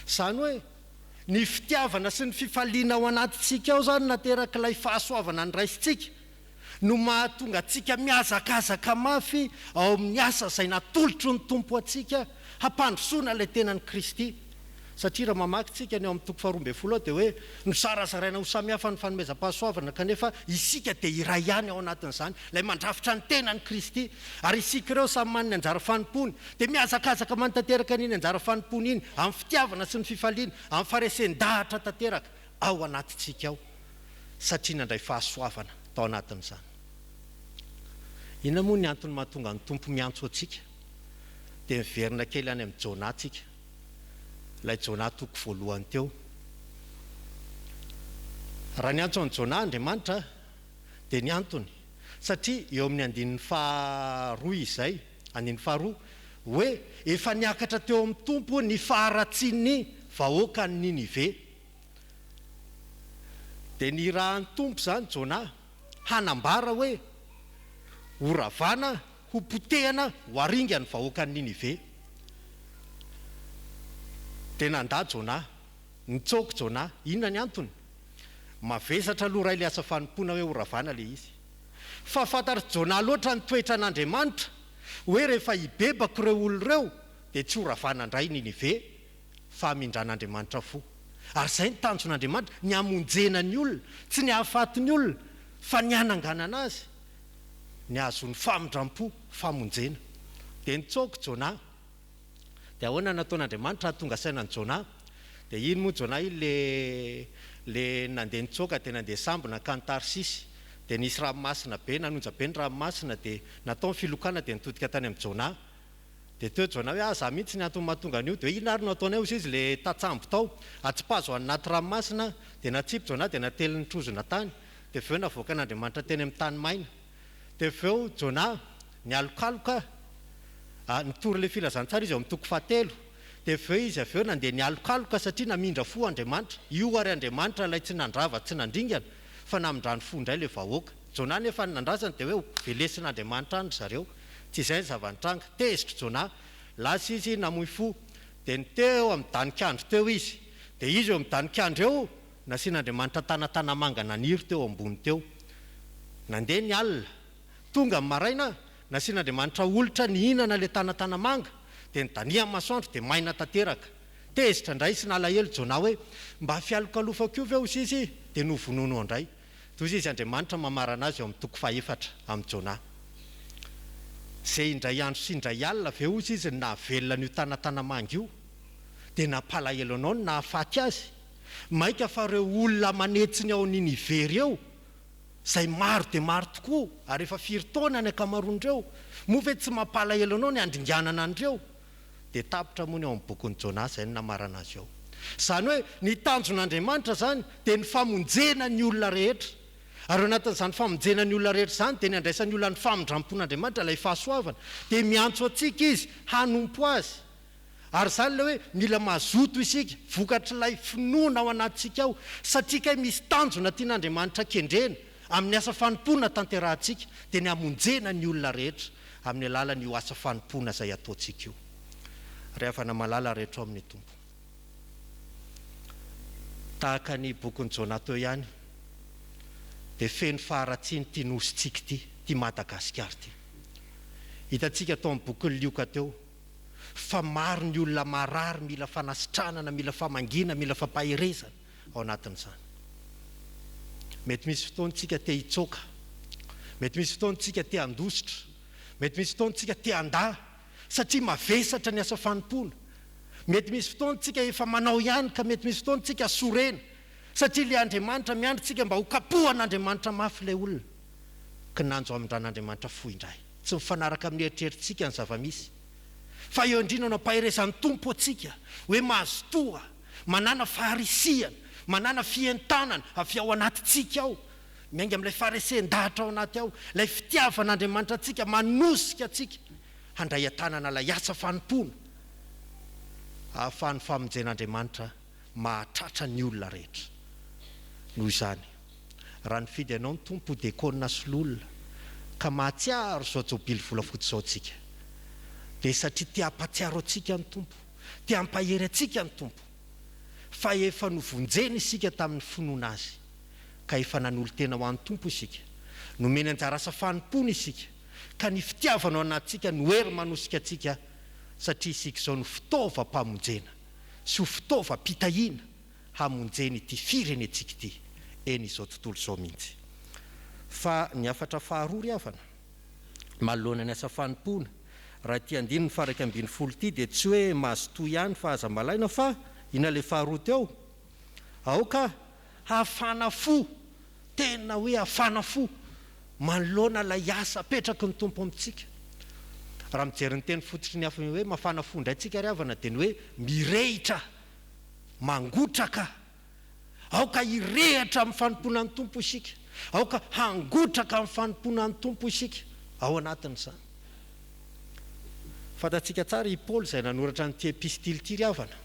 Speaker 5: Izany hoe Ny fitiavana sy ny fifaliana ao anatintsika ao izany naterak'ilay fahasoavana noraisintsika no mahatonga antsika mihazakazaka mafy ao amin'ny asa izay natolotry ny Tompo antsika hampandrosoana ilay tenan'i Kristy. Satria raha mamaky tsika ny ao amin'ny toko faharoa ambin'ny folo ao dia hoe nozarazaraina ho samihafa ny fanomezam-pahasoavana kanefa isika dia iray ihany ao anatin'izany, ilay mandrafitra ny tenan'i Kristy. Ary isika ireo samy manana ny anjara fanompoany, dia mihazakazaka manatanteraka an'iny anjara fanompoana iny amin'ny fitiavana sy ny fifaliana, amin'ny faharesen-dahatra tanteraka ao anatintsika ao, satria nandray fahasoavana tao anatin'izany. Inona moa ny antony mahatonga ny Tompo miantso antsika? Dia miverina kely any amin'i Jonah tsika. Ilay Jonah toko voalohany teo. Raha niantso an'i Jonah Andriamanitra dia ny antony, satria eo amin'ny andininy faharoa izay, andininy faharoa, hoe efa niakatra teo amin'ny Tompo ny faharatsian'ny vahoakan'i Ninive. Dia nirahan'ny Tompo izany Jonah hanambara hoe horavana Ho potehana ho aringa ny vahoakan'i Ninive. Dia nandà Jonah. Nitsoaka Jonah. Inona ny antony? Mavesatra aloha ray ilay asa fanompoana hoe horavana ilay izy. Fa fantatr'i Jonah loatra ny toetran'Andriamanitra, hoe rehefa hibebaka ireo olona ireo dia tsy horavana indray Ninive fa hamindran'Andriamanitra fo. Ary izay ny tanjon'Andriamanitra, ny hamonjena ny olona, tsy ny hahafaty ny olona, fa ny hananganana azy. ny hahazoany famindram-po, famonjena. Dia nitsoaka Jonah. Dia ahoana no nataon'Andriamanitra hahatonga saina an'i Jonah? Dia iny moa Jonah iny le le nandeha nitsoaka dia nandeha sambo nankany Tarsisy. Dia nisy ranomasina be, nanonja be ny ranomasina dia natao ny filokana dia nitodika tany amin'i Jonah. Dia teo Jonah hoe, ah za mihitsy ny antony mahatonga an'io. Dia hoe inona ary no ataonay hozy izy le tatsambo tao. Atsipazo any anaty ranomasina. Dia natsipy Jonah dia natelin'ny trozona tany. Dia avy eo navoakan'Andriamanitra teny amin'ny tany maina. Dia avy eo Jonah nialokaloka, nitory ilay filazantsara izy ao amin'ny toko fahatelo. Dia avy eo izy avy eo nandeha nialokaloka satria namindra fo Andriamanitra. Io ary Andriamanitra ilay tsy nandrava tsy nandringana fa namindrany fo indray ilay vahoaka. Jonah nefa ny nandrasany dia hoe ho velesin'Andriamanitra any ry zareo. Tsy izay ny zava-nitranga. Tezitra Jonah. Lasa izy namoy fo. Dia ny teo amin'ny danik'andro teo izy. Dia izy eo amin'ny danik'andro eo, Nasian'Andriamanitra tanatanamanga naniry teo ambony teo. Nandeha ny alina. Tonga ny maraina, nasian'Andriamanitra olitra nihinana ilay tanatanamanga, dia nidanihan'ny masoandro dia maina tanteraka. Tezitra indray sy nalahelo Jonah hoe, Mba fialokalofako io ve hozy izy? Dia novonoiny ao indray. Toy izy Andriamanitra mamarana azy eo amin'ny toko fahefatra amin'i Jonah. Izay indray andro sy indray alina ve hozy izy no nahavelona an'io tanatanamanga io? Dia nampalahelo anao ny nahafaty azy? Mainka fa ireo olona aman'hetsiny ao Ninive ireo, izay maro dia maro tokoa, ary efa firy taona ny ankamaroan'ireo, moa ve tsy mampalahelo anao ny handringanana an'ireo? Dia tapitra moa ny ao amin'ny bokin'i Jonah, izay no namarana azy ao. Izany hoe, ny tanjon'Andriamanitra izany dia ny famonjena ny olona rehetra. Ary ao anatin'izany famonjena ny olona rehetra izany dia ny handraisan'ny olona ny famindram-pon'Andriamanitra, ilay fahasoavana. Dia miantso antsika Izy hanompo Azy. Ary izany ilay hoe mila mazoto isika, vokatr'ilay finoana ao anatintsika ao, satria kay misy tanjona tian'Andriamanitra kendrena amin'ny asa fanompoana tanterahantsika, dia ny hamonjena ny olona rehetra amin'ny alalan'io asa fanompoana izay ataontsika io. Ry havana malala rehetra ao amin'ny Tompo, tahaka ny bokin'i Jonah teo ihany, dia feno faharatsiana ity nosintsika ity, ity Madagasikara ity. Hitantsika tao amin'ny bokin'i Lioka teo, fa maro ny olona marary mila fanasitranana, mila famangiana, mila fampaherezana ao anatin'izany. Mety misy fotoana tsika te hitsoaka, mety misy fotoana tsika te handositra, mety misy fotoana tsika te handà satria mavesatra ny asa fanompoana. Mety misy fotoana tsika efa manao ihany ka mety misy fotoana tsika sorena satria ilay Andriamanitra miandry tsika mba ho kapohan'Andriamanitra mafy ilay olona. Kinanjo hamindran'Andriamanitra fo indray. Tsy mifanaraka amin'ny eritreritsika ny zava-misy. Fa eo indrindra no ampaherezan'ny Tompo antsika hoe mazotoa, manàna faharisihana, manàna fientanana avy ao anatintsika ao, miainga amin'ilay faharesen-dahatra ao anaty ao, ilay fitiavan'Andriamanitra antsika manosika antsika handray an-tanana ilay asa fanompoana ahafahan'ny famonjen'Andriamanitra mahatratra ny olona rehetra. Noho izany, raha nifidy anao ny Tompo ho dekôna sy loholona, ka mahatsiaro izao jobily volafotsy izao tsika, dia satria te hampatsiaro antsika ny Tompo, te hampahery antsika ny Tompo, fa efa novonjena isika tamin'ny finoana Azy, ka efa nanolo-tena ho an'ny Tompo isika, nomeny anjara asa fanompoana isika, ka ny fitiavana ao anatintsika no hery manosika antsika, satria isika izao no fitaovam-pamonjena.
Speaker 7: sy ho fitaovam-pitahiana hamonjena ity firenentsika ity, eny izao tontolo izao mihitsy. Fa ny hafatra faharoa ry havana, manoloana ny asa fanompoana, raha ity andininy faha 11 ity dia tsy hoe mazotoa ihany fa aza malaina fa, inona ilay faharoa teo? Aoka hafana fo, tena hoe hafana fo manoloana ilay asa apetraky ny Tompo amintsika. Raha mijery ny teny fototry ny hafa hoe mafana fo indray tsika ry havana dia ny hoe mirehitra, mangotraka. Aoka hirehitra amin'ny fanompoana ny Tompo isika. Aoka hangotraka amin'ny fanompoana ny Tompo isika ao anatin'izany. Fantatsika tsara i Paoly izay nanoratra an'ity epistily ity ry havana,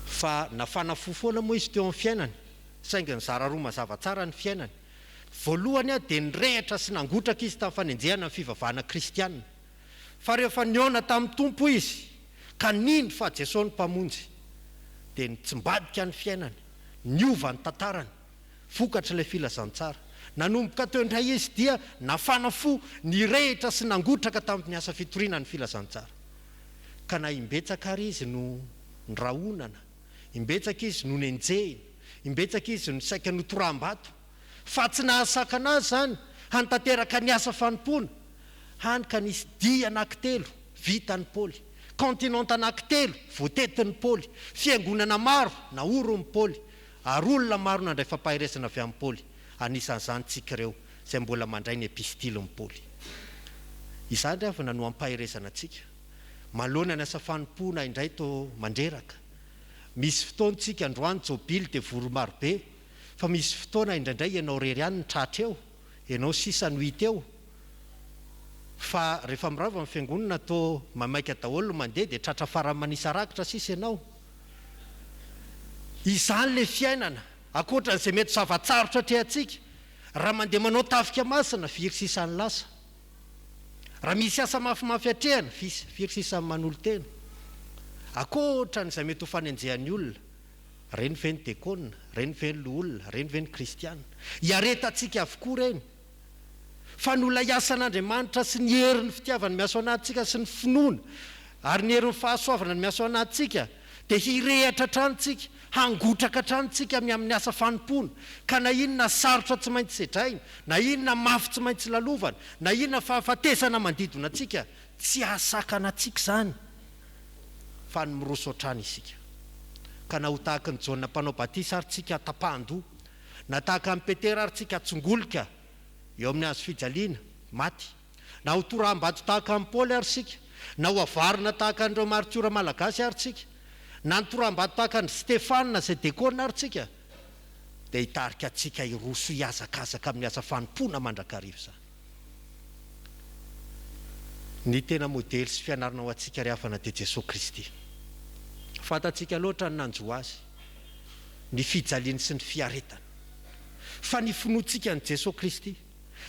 Speaker 7: fa nafana fo foana moa izy teo amin'ny fiainany, saingy nizara roa mazava tsara ny fiainany. Voalohany dia nirehitra sy nangotraka izy tamin'ny fanenjehana ny fivavahana kristiana. Fa rehefa nihaona tamin'ny Tompo izy ka nino fa Jesoa no Mpamonjy, dia nitsimbadika ny fiainany, niova ny tantarany, vokatr'ilay filazantsara. Nanomboka teo indray izy dia nafana fo, nirehitra sy nangotraka tamin'ny asa fitoriana ny filazantsara. Ka na imbetsaka ary izy no nirahonana, imbetsaka izy no nenjehina, imbetsaka izy no saika notoraham-bato, fa tsy nahasakana azy izany hanatanteraka ny asa fanompoana, hany ka nisy dia anankitelo vitan'i Paoly, kontinanta anankitelo voatetin'i Paoly, fiangonana maro naorin'i Paoly, Ary olona maro nandray fampaherezana avy amin'i Paoly, anisan'izany tsika ireo izay mbola mandray ny epistilin'i Paoly. Izany ry havana no ampaherezana antsika. Manoloana ny asa fanompoana indray toa mandreraka. Misy fotoana tsika androany jobily dia vory marobe, fa misy fotoana indraindray ianao irery ihany no tratra eo, ianao sisa no hita eo. Fa rehefa mirava ny fiangonana toa maimaika daholo ny mandeha dia tratra farany manisa rakitra sisa ianao. Izany ilay fiainana, ankoatra an'izay mety zava-tsarotra atrehantsika, raha mandeha manao tafika masina, firy sisa ny lasa? Raha misy asa mafimafy atrehana, firy sisa ny manolo-tena? Ankoatra an'izay mety ho fanenjehan'ny olona, ireny ve ny dekona, ireny ve ny loholona, ireny ve ny kristiana? Iaretantsika avokoa ireny. Fa noho ilay asan'Andriamanitra sy ny herin'ny fitiavany miasa ao anatintsika sy ny finoana ary ny herin'ny fahasoavana ny miasa ao anatintsika dia hirehatra hatrany tsika, hangotraka hatrany tsika ny amin'ny asa fanompoana, ka na inona sarotra tsy maintsy sedraina, na inona mafy tsy maintsy lalovana, na inona fahafatesana mandidona antsika, tsy hahasakana antsika izany fa ny miroso hatrany isika. Ka na ho tahaky ny Jaona mpanao batisa ary tsika tapahan-doha, Na tahaka an'i Petera ary tsika tsongolika eo amin'ny hazo fijaliana, maty. Na ho toraham-bato tahaka an'i Paoly ary isika. Na ho avarina tahaka an'ireo maritiora malagasy ary tsika. Na nitoraham-bato tahaka an-dry Stefana izay dekona ary tsika. Dia hitarika antsika hiroso hihazakazaka amin'ny asa fanompoana mandrakariva izany. Ny tena modely sy fianarana ho antsika ry havana dia Jesoa Kristy. Fantatsika loatra ny nanjo Azy. ny fijaliany sy ny fiaretany. Fa ny finoantsika an'i Jesoa Kristy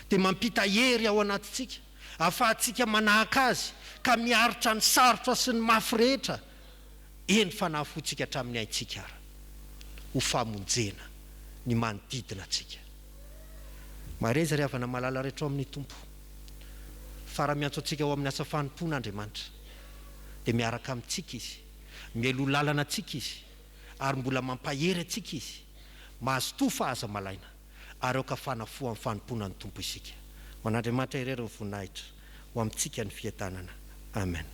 Speaker 7: dia mampita hery ao anatintsika ahafahantsika manahaka Azy ka miaritra ny sarotra sy ny mafy rehetra, eny fa na afointsika hatramin'ny aintsika ara, ho famonjena ny manodidina antsika. Mahereza ry havana malala rehetra ao amin'ny Tompo, fa raha miantso antsika ho amin'ny asa fanompoana Andriamanitra dia miaraka amintsika Izy, mialoha lalana antsika Izy, ary mbola mampahery antsika Izy. Mazotoa fa aza malaina, ary aoka hafana fo amin'ny fanompoana ny Tompo isika. Ho an'Andriamanitra irery ny voninahitra, ho amintsika ny fiadanana. Amen.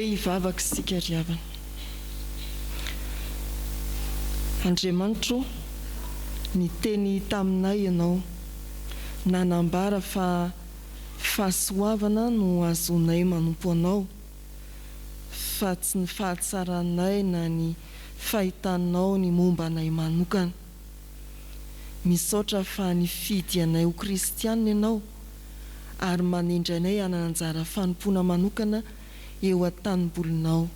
Speaker 2: Andeha hivavaka isika ry havana. Andriamanitra ô, niteny taminay Ianao, nanambara fa fahasoavana no ahazoanay manompo Anao, fa tsy ny fahatsaranay na ny fahitanao ny momba anay manokana. Misaotra fa nifidy anay ho kristianina Ianao ary manendry anay hanana anjara fanompoana manokana eo an-tanimbolinao.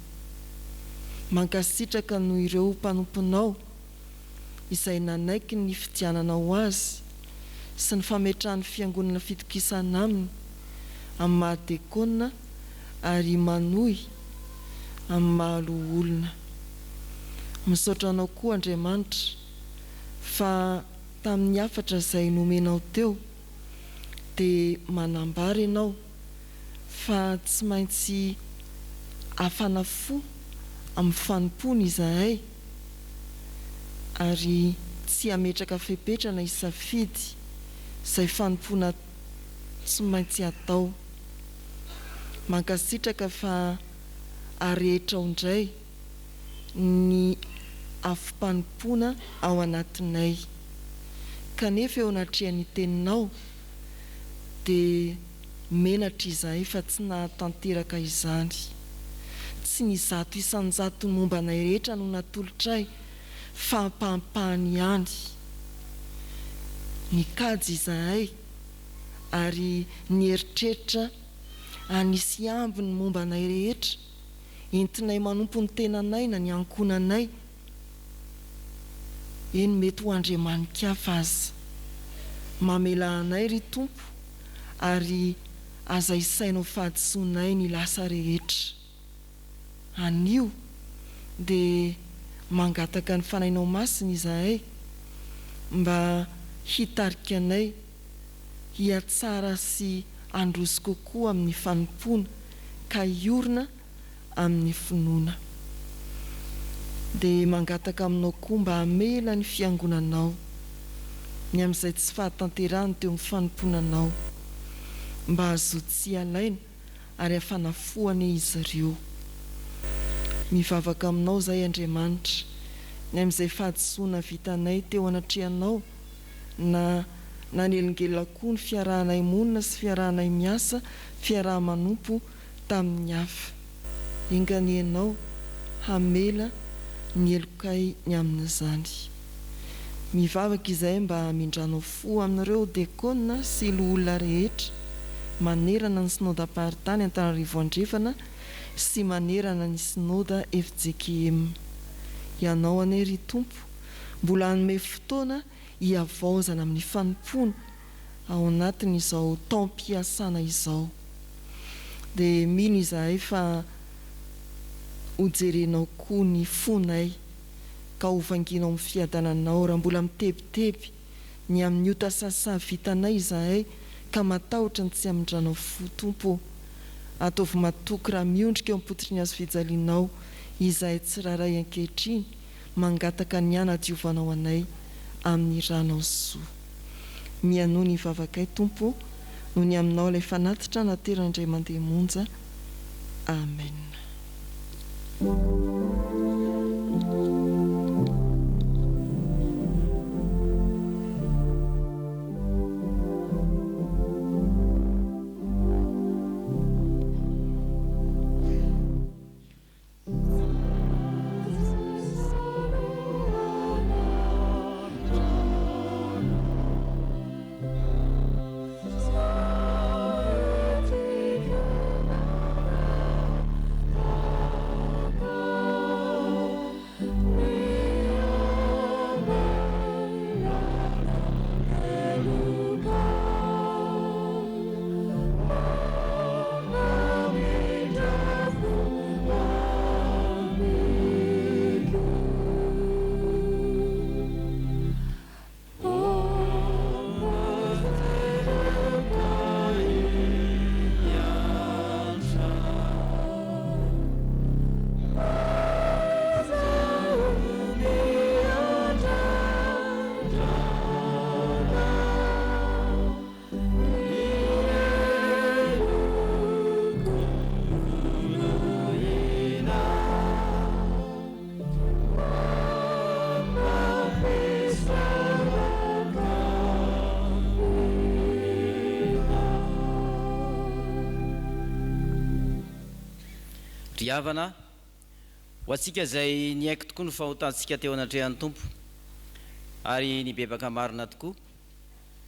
Speaker 2: Mankasitraka noho ireo mpanomponao izay nanaiky ny nifidiananao azy sy ny fametrahan'ny Fiangonana fitokisana aminy amin'ny maha dekona ary manohy amin'ny maha loholona. Misaotra anao koa Andriamanitra fa tamin'ny hafatra izay nomenao teo dia manambara ianao fa tsy maintsy hafana fo amin'ny fanompoana izahay ary tsy hametraka fepetra na hisafidy izay fanompoana tsy maintsy atao. Mankasitraka fa arehetrao indray ny afom-panompoana ao anatinay. Kanefa eo anatrehan'ny Teninao dia menatra izahay fa tsy nahatanteraka izany. Tsy ny 100% momba anay rehetra no natolotray fa ampahampahany ihany. Nikajy izahay ary nieritreritra hanisy ambiny momba anay rehetra, entinay manompo ny tenanay na ny ankohonanay, eny mety ho andriamani-kafa aza. Mamelà anay ry Tompo ary aza isaina ho fahadisoanay ny lasa rehetra. Anio dia mangataka ny Fanahinao Masina izahay mba hitarika anay hihatsara sy handroso kokoa amin'ny fanompoana ka hiorina amin'ny finoana. Dia mangataka aminao koa mba hamela ny Fiangonanao ny amin'izay tsy fahatanterahany teo amin'ny fanompoana anao, mba hazoto tsy halaina ary hafana fo anie izy ireo. Mivavaka aminao izahay Andriamanitra, ny amin'izay fahadisoana vitanay teo anatrehanao na nanelingelina koa ny fiarahanay monina sy fiarahanay miasa, fiaraha-manompo tamin'ny hafa. Enga anie Ianao hamela ny helokay ny amin'izany. Mivavaka izahay mba hamindranao fo amin'ireo Dekona sy Loholona rehetra manerana ny Synodam-paritany Antananarivo Andrefana sy manerana ny Synoda fjkm. Ianao anie ry Tompo mbola hanome fotoana hihavaozana amin'ny fanompoana ao anatin'izao taom-piasana izao. Dia mino izahay fa hojerenao koa ny fonay ka hovangianao amin'ny fiadananao raha mbola mitebiteby ny amin'ny ota sasa vitanay izahay ka matahotra ny tsy hamindranao fo Tompo ô. Ataovy matoky raha miondrika eo am-pototry ny hazofijalianao izahay tsirairay ankehitriny mangataka ny hanadiovanao anay amin'ny ranao soa. Mihainoa ny vavakay Tompo ô, noho ny aminao ilay fanatitra naterana indray mandeha monja. Amen.
Speaker 3: Ry havana, ho antsika izay niaiky tokoa ny fahotantsika teo anatrehan'ny Tompo ary nibebaka marina tokoa,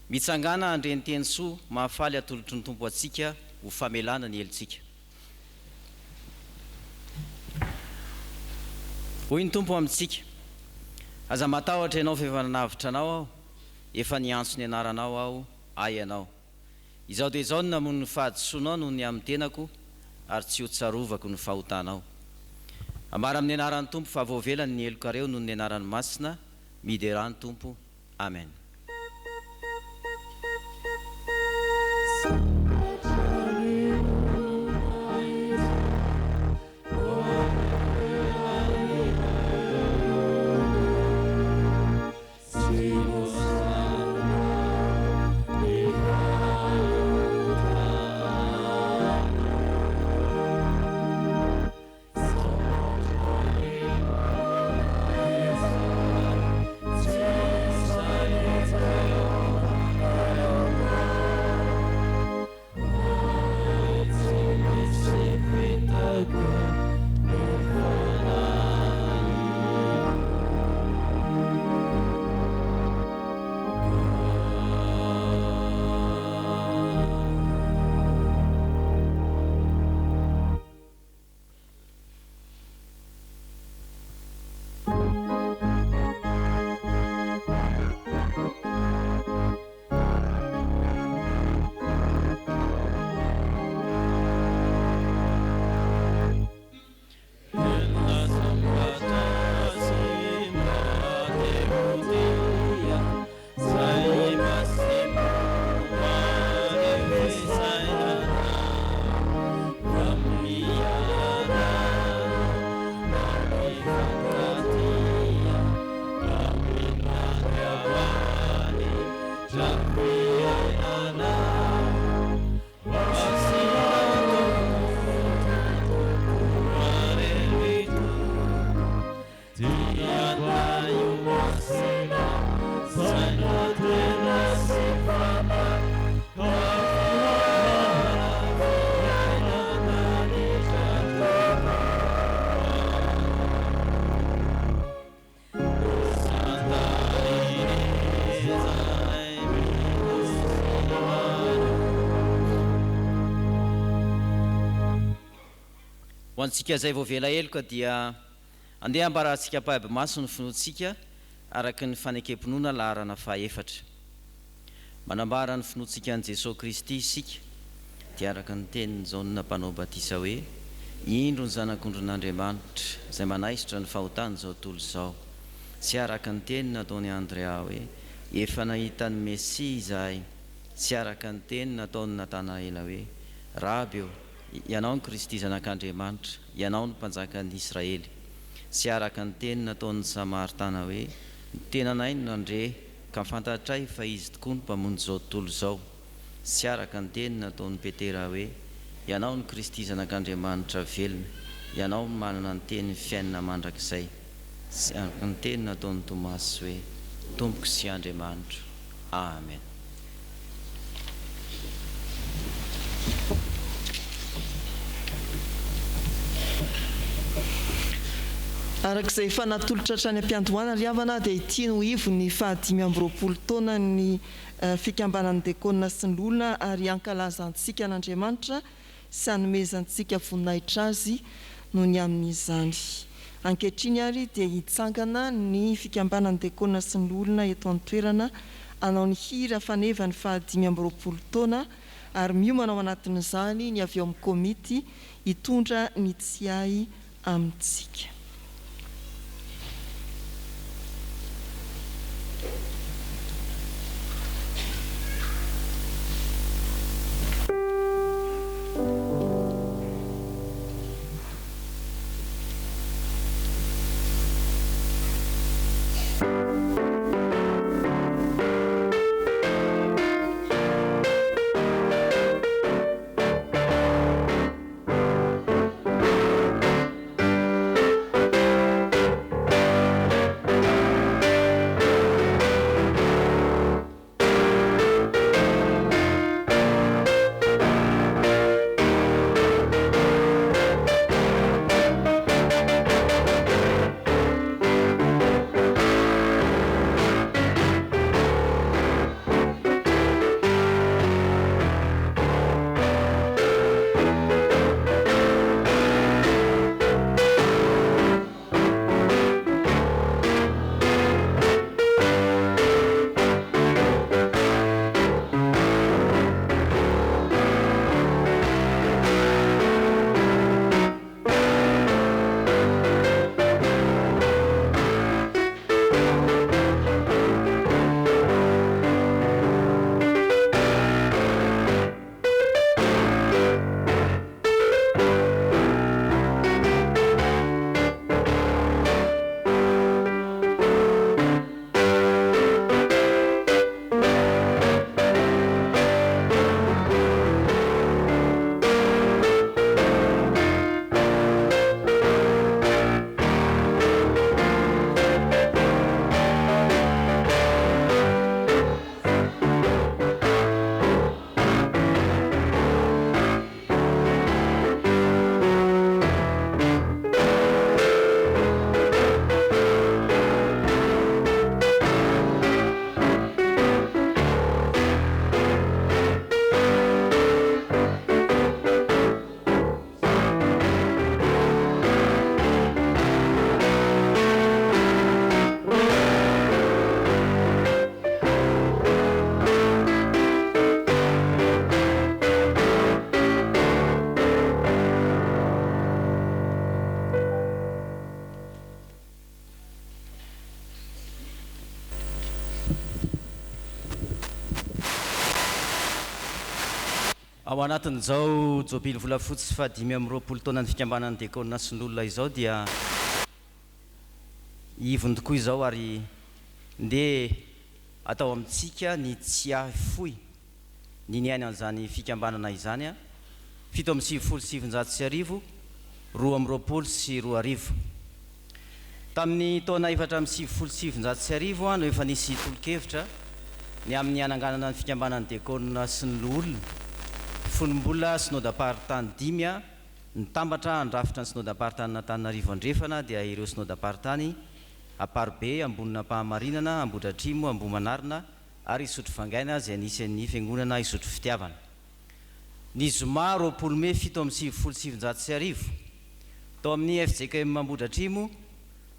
Speaker 3: mitsangàna handre ny teny soa mahafaly atolotry ny Tompo antsika ho famelana ny helotsika. Hoy ny Tompo amintsika, Aza matahotra ianao fa efa nanavotra anao Aho, efa niantso ny anaranao Aho, Ahy ianao. Izaho dia izao no namono ny fahadisoanao noho ny amin'ny tenako, ary tsy hotsarovako ny fahotanao. Ambara amin'ny anaran'ny Tompo fa voavelany ny helokareo noho ny anarany masina, miderà ny Tompo. Amen. Ho antsika izay voavela heloka dia andeha hambarantsika ampahibemaso ny finoantsika araka ny fanekem-pinoana laharana fahaefatra. Manambara ny finoantsika an'i Jesoa Kristy isika dia araka ny tenin'i Jaona Mpanao Batisa hoe, Indro ny Zanak'ondrin'Andriamanitra izay manaisotra ny fahotan'izao tontolo izao. Sy araka ny teny nataon'i Andrea hoe, Efa nahita ny Mesia izahay. Sy araka ny teny nataon'i Natanaela hoe, Raby ô, Ianao no Kristy Zanak'Andriamanitra, Ianao no Mpanjakan'ny Israely. Sy araka ny teny nataon'ny Samaritana hoe, Ny tenanay no nandre, ka fantatray fa Izy tokoa no Mpamonjy izao tontolo izao. Sy araka ny teny nataon'i Petera hoe, Ianao no Kristy Zanak'Andriamanitra velona, Ianao no manana ny tenin'ny fiainana mandrakizay. Sy araka ny teny nataon'i Tomasy hoe, Tompoko sy Andriamanitro. Amen.
Speaker 2: Araka izay efa natolotra hatrany am-piandohana ry havana dia ity no ivon'ny fahadimy amby 20 taonan'ny fikambanan'ny Dekona sy ny Loholona ary hankalazantsika an'Andriamanitra sy hanomezantsika voninahitra Azy noho ny amin'izany. Ankehitriny ary dia hitsangana ny fikambanan'ny Dekona sy ny Loholona eto an-toerana hanao ny hira faneva ny faha 25 taona ary miomana ao anatin'izany ny avy ao amin'ny komity hitondra ny tsiahy amintsika.
Speaker 3: Ao anatin'izao Jobily Volafotsy fahadimy amby roapolo taonan'ny Fikambanan'ny Diakona sy ny Loholona izao dia ivony tokoa izao ary ndeha atao amintsika ny tsiahy fohy ny niainan'izany fikambanana izany 1997, 2022. Tamin'ny taona 1994 no efa nisy tolo-kevitra ny amin'ny hananganana ny Fikambanan'ny Diakona sy ny Loholona, fony mbola Synodam-paritany dimy nitambatra handrafitra ny Synodam-paritanin'Antananarivo Andrefana dia ireo Synodam-paritany Amparobe, Ambonin'Ampahamarinana, Ambohidratrimo, Ambohimanarina ary Isotry Vangaina izay nisy an'ny Fiangonana Isotry Fitiavana. Ny zoma 20 mey 1997, tao amin'ny fjkm Ambohidratrimo,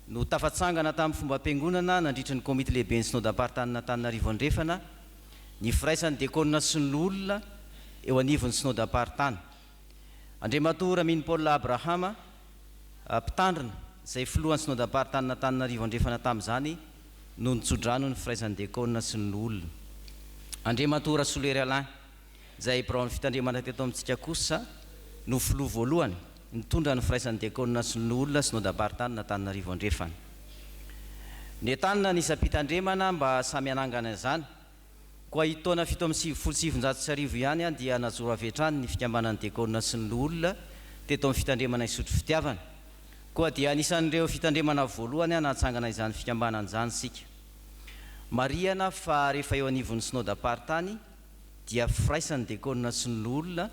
Speaker 3: no tafatsangana tamin'ny fombam-piangonana nandritry ny Komity Lehiben'ny Synodamparitany-Antananarivo Andrefana ny firaisan'ny Diakona sy ny Loholona eo anivon'ny Synodamparitany. Andriamatoa Ramino Paul Abrahama, Mpitandrina, izay Filohan'ny Synodamparitany-Antananarivo Andrefana tamin'izany, no nitsodrano ny firaisan'ny Diakona sy ny Loholona. Andriamatoa Rasolohery Alain, izay biraon'ny fitandremana teto amintsika kosa no filoha voalohany nitondra ny firaisan'ny diakona sy ny loholona Synodamparitany-Antananarivo Andrefana. Nentanina ny isam-pitandremana mba samy hanangana izany, koa io taona 1997 ihany dia najoro avy hatrany ny fikambanan'ny diakona sy ny loholona teto amin'ny fitandremana Isotry Fitiavana. Koa dia anisan'ireo fitandremana voalohany nahatsangana izany fikambanana izany isika. Marihana fa rehefa eo anivon'ny Synodamparitany dia firaisan'ny diakona sy ny loholona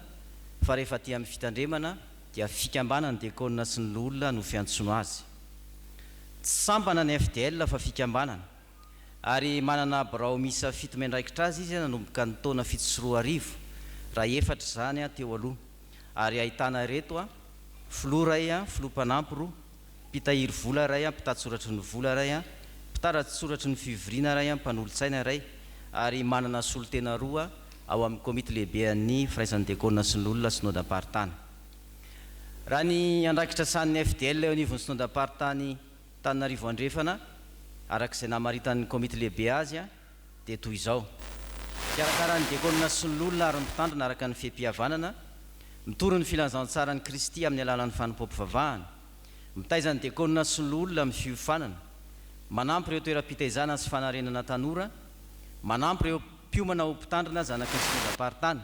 Speaker 3: fa rehefa aty amin'ny fitandremana dia fikambanan'ny diakona sy ny loholona no fiantsono azy. Tsy sampana ny FDL fa fikambanana ary manana birao miisa fito miandraikitra azy izy nanomboka ny taona 2007 raha efatra izany teo aloha ary ahitana ireto, filoha iray, filoha mpanampy roa, mpitahiry vola iray, mpitatsoratry ny vola iray, mpitaratsoratry ny fivoriana iray, mpanolotsaina iray, ary manana solontena roa ao amin'ny komity lehibean'ny Firaisan'ny Diakona sy ny Loholona Synodam-paritany. Raha ny andraikitra sahanin'ny FDL eo anivon'ny Synodam-paritany Antananarivo Andrefana, araka izay namaritan'ny komity lehibe azy, dia toy izao, Mikarakara ny diakona sy ny loholona ary ny mpitandrina araka ny fehi-pihavanana, mitory ny filazantsaran'i Kristy amin'ny alalan'ny fanompoam-pivavahana, mitaiza ny diakona sy ny loholona amin'ny fiofanana, manampy ireo toeram-pitaizana sy fanarenana tanora, manampy ireo mpiomana ho mpitandrina zanaky ny synodam-paritany,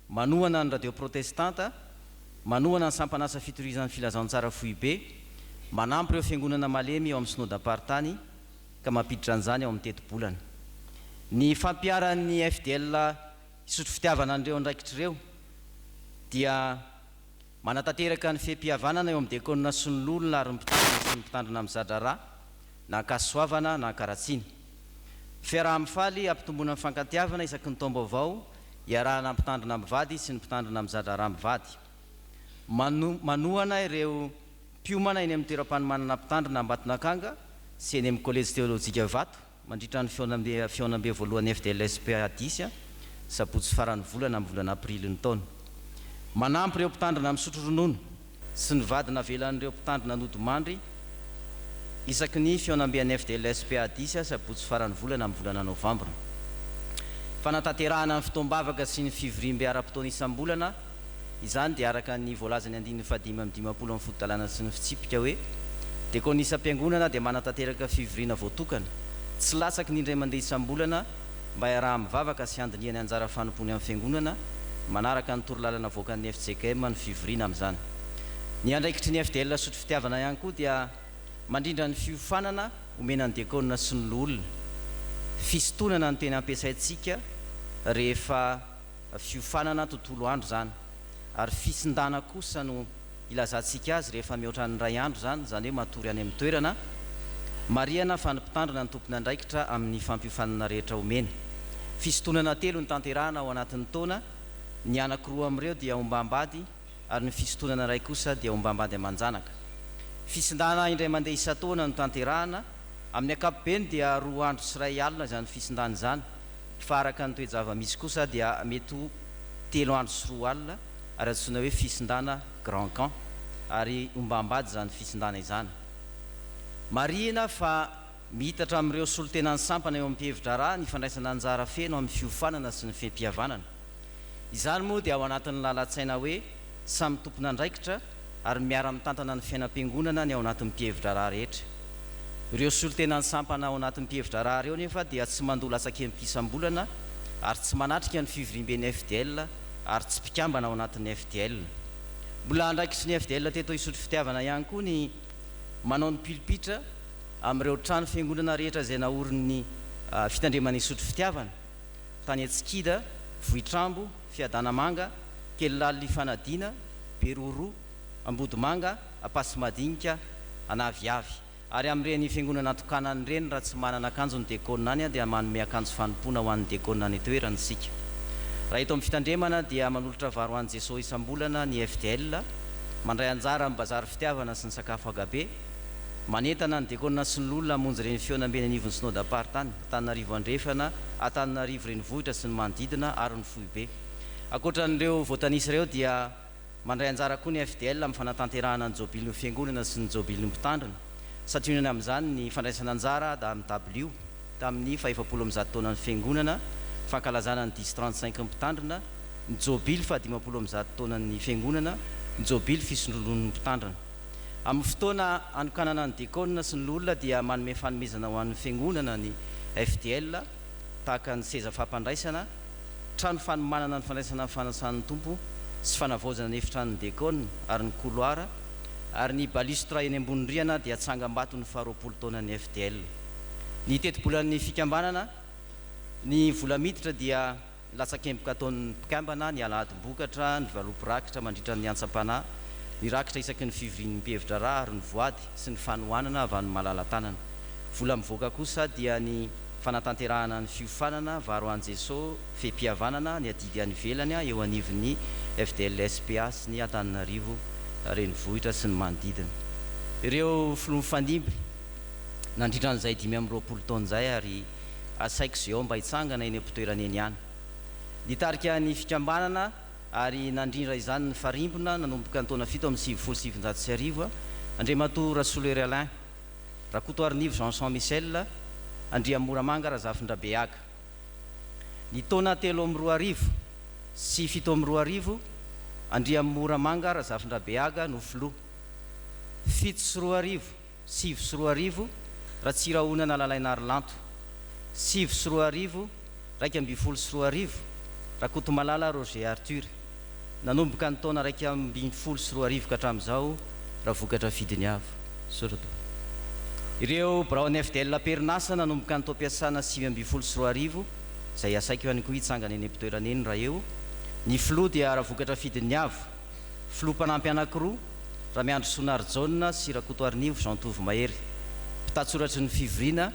Speaker 3: manohana ny radio protestanta, manohana ny sampan'asa fitorizan'ny filazantsara foibe, manampy ireo fiangonana malemy eo amin'ny synodam-paritany ka mampiditra an'izany ao amin'ny tetibolana. Ny fampiharan'ny FDL hisotro fitiavana an'ireo andraikitra ireo dia manatanteraka ny fehi-pihavanana eo amin'ny diakona sy ny loholona ary ny mpitandrina sy ny mpitandrina miza-draharaha na an-kasoavana na an-karatsiana. Fiaraha-mifaly hampitomboana ny fankatiavana isaky ny taom-baovao iarahana amin'ny mpitandrina mivady sy ny mpitandrina miza-draharaha mivady. Manohana ireo mpiomana eny amin'ny toeram-panomanana mpitandrina Ambatonakanga sy eny amin'ny Kolejy Teolojika Ivato mandritra ny fihaonambe fihaonambe voalohan'ny FDLSPA dix, sabotsy faran'ny volana amin'ny volana aprily ny taona. Manampy ireo mpitandrina misotro ronono sy ny vady navelan'ireo mpitandrina nodimandry isaky ny fihaonamben'ny FDLSPA dix, sabotsy faran'ny volana amin'ny volana novambra. Fanatanterahana ny fotoam-bavaka sy ny fivoriambe ara-potoana isam-bolana, izany dia araka ny voalazan'ny andininy fahadimy amby dimampolo amin'ny fotodalàna sy ny fitsipika hoe, Diakona isam-piangonana dia manatanteraka fivoriana voatokana, tsy latsaky ny indray mandeha isam-bolana, mba hiaraha-mivavaka sy handinihany anjara fanompoany amin'ny Fiangonana, manaraka ny torolalana avoakan'ny fjkm ny fivoriana amin'izany. Ny andraikitry ny FDL Sotro Fitiavana ihany koa dia mandrindra ny fiofanana omena ny diakona sy ny loholona. Fisintonana no tena ampiasaintsika rehefa fiofanana tontolo andro izany, ary fisindana kosa no ilazantsika azy rehefa mihoatra ny iray andro izany, izany hoe matory any amin'ny toerana. Marihana fa ny mpitandrina no tompon'andraikitra amin'ny fampiofanana rehetra omena. Fisintonana telo no tanterahana ao anatin'ny taona, ny anankiroa amin'ireo dia ombam-bady ary ny fisintonana iray kosa dia ombam-bady aman-janaka. Fisindana indray mandeha isan-taona no tanterahana, amin'ny ankapobeny dia roa andro sy iray alina izany fisindana izany, fa araka ny toe-java-misy kosa dia mety ho telo andro sy roa alina ary antsoina hoe fisindana grand camp ary ombam-bady izany fisindana izany. Marihina fa miitatra amin'ireo solontenan'ny sampana eo amin'ny mpihevi-draharaha ny fandraisana anjara feno amin'ny fiofanana sy ny fehim-pihavanana. Izany moa dia ao anatin'ny lalan-tsaina hoe samy tompon'andraikitra ary miara-mitantana ny fiainam-piangonana ny ao anatin'ny mpihevi-draharaha rehetra. Ireo solontenan'ny sampana ao anatin'ny mpihevi-draharaha ireo nefa dia tsy mandoa latsakemboka isam-bolana ary tsy manatrika ny fivoriamben'ny FDL ary tsy mpikambana ao anatin'ny FDL. Mbola andraikitry ny FDL teto Isotry Fitiavana ihany koa ny manao ny pilipitra amin'ireo trano fiangonana rehetra izay naorin'ny Fitandremana Isotry Fitiavana tany Antsikida, Vohitrambo, Fiadanamanga, Kelilalina Ifanadiana, Beroroha, Ambodimanga, Ampasimadinika, Anaviavy. Ary amin'ireny fiangonana tokanana ireny raha tsy manana akanjo ny dekona any dia manome akanjo fanompoana ho an'ny dekona any an-toerana isika. Raha eto amin'ny fitandremana dia manolotra vary ho an'i Jesoa isam-bolana ny FDL, mandray anjara amin'ny bazary fitiavana sy ny sakafo agape, manentana ny dekona sy ny loholona hamonjy ireny fihaonambe eny anivon'ny Synodam-paritany, Antananarivo Andrefana, Antananarivo Renivohitra sy ny manodidina ary ny foibe. Ankoatra an'ireo voatanisa ireo dia mandray anjara koa ny FDL amin'ny fanatanterahana ny Jobilin'ny Fiangonana sy ny Jobilin'ny Mpitandrina. Santionany amin'izany ny fandraisana anjara AW tamin'ny fahefapolo ambizato taonan'ny Fiangonana, fankalazana ny dix trente cinq Mpitandrina, ny Jobily fahadimampolo ambizato taonan'ny Fiangonana, ny Jobily fisondronon'ny Mpitandrina. Amin'ny fotoana hanokanana ny Dekona sy ny Loholona dia manome fanomezana ho an'ny Fiangonana ny FDL tahaka ny seza fampandraisana, trano fanomanana ny fandraisana ny fanasan'ny Tompo sy fanavaozana ny efitranon'ny Dekona ary ny couloir ary ny balustre eny ambony rihana dia tsangambaton'ny faharoapolo taonan'ny FDL. Ny tetibolan'ny fikambanana, ny vola miditra dia. Ny latsakemboka ataon'ny mpikambana, ny alahadim-bokatra, ny valopy rakitra mandritra ny antsam-panahy, ny rakitra isaky ny fivorian'ny mpihevi-draharaha ary ny voady sy ny fanohanana avy any malala-tanana. Vola mivoaka kosa dia ny fanatanterahana ny fiofanana, varo an'i Jeso, fehim-pihavanana, ny adidy any ivelany eo anivon'ny FDLSPA sy ny Antananarivo renivohitra sy ny manodidina. Ireo filoha mifandimby nandritra an'izay 25 taona izay ary Asaiko Zion mba hitsangana eny am-pitoerany eny ihany. Nitarika ny fikambanana ary nandrindra izany ny Farimbona nanomboka ny taona 1997, Andriamatoa Rasolohery Alain, Rakotoarinivo Jean Jean Michel, Andriamoramanga Razafindrabehaga. Ny taona 2003 sy 2007, Andriamoramanga Razafindrabehaga no filoha. 2007, 2009, Ratsirahonana Lalainarilanto, 2009, 2011, Rakotomalala Roger Arthur, nanomboka ny taona 2011 ka hatramin'izao, Ravokatra Fidiniavo. Misaotra tompoko. Ireo biraon'ny FDL am-perinasa nanomboka ny taom-piasana 2019, izay asaiko ihany koa hitsangana eny am-pitoerana eny raha eo, ny filoha dia Ravokatra Fidiniavo, Filoha mpanampy anankiroa, Ramiandrisoa Narijaona sy Rakotoarinivo Jean Tovo Mahery. Mpitantsoratry ny fivoriana,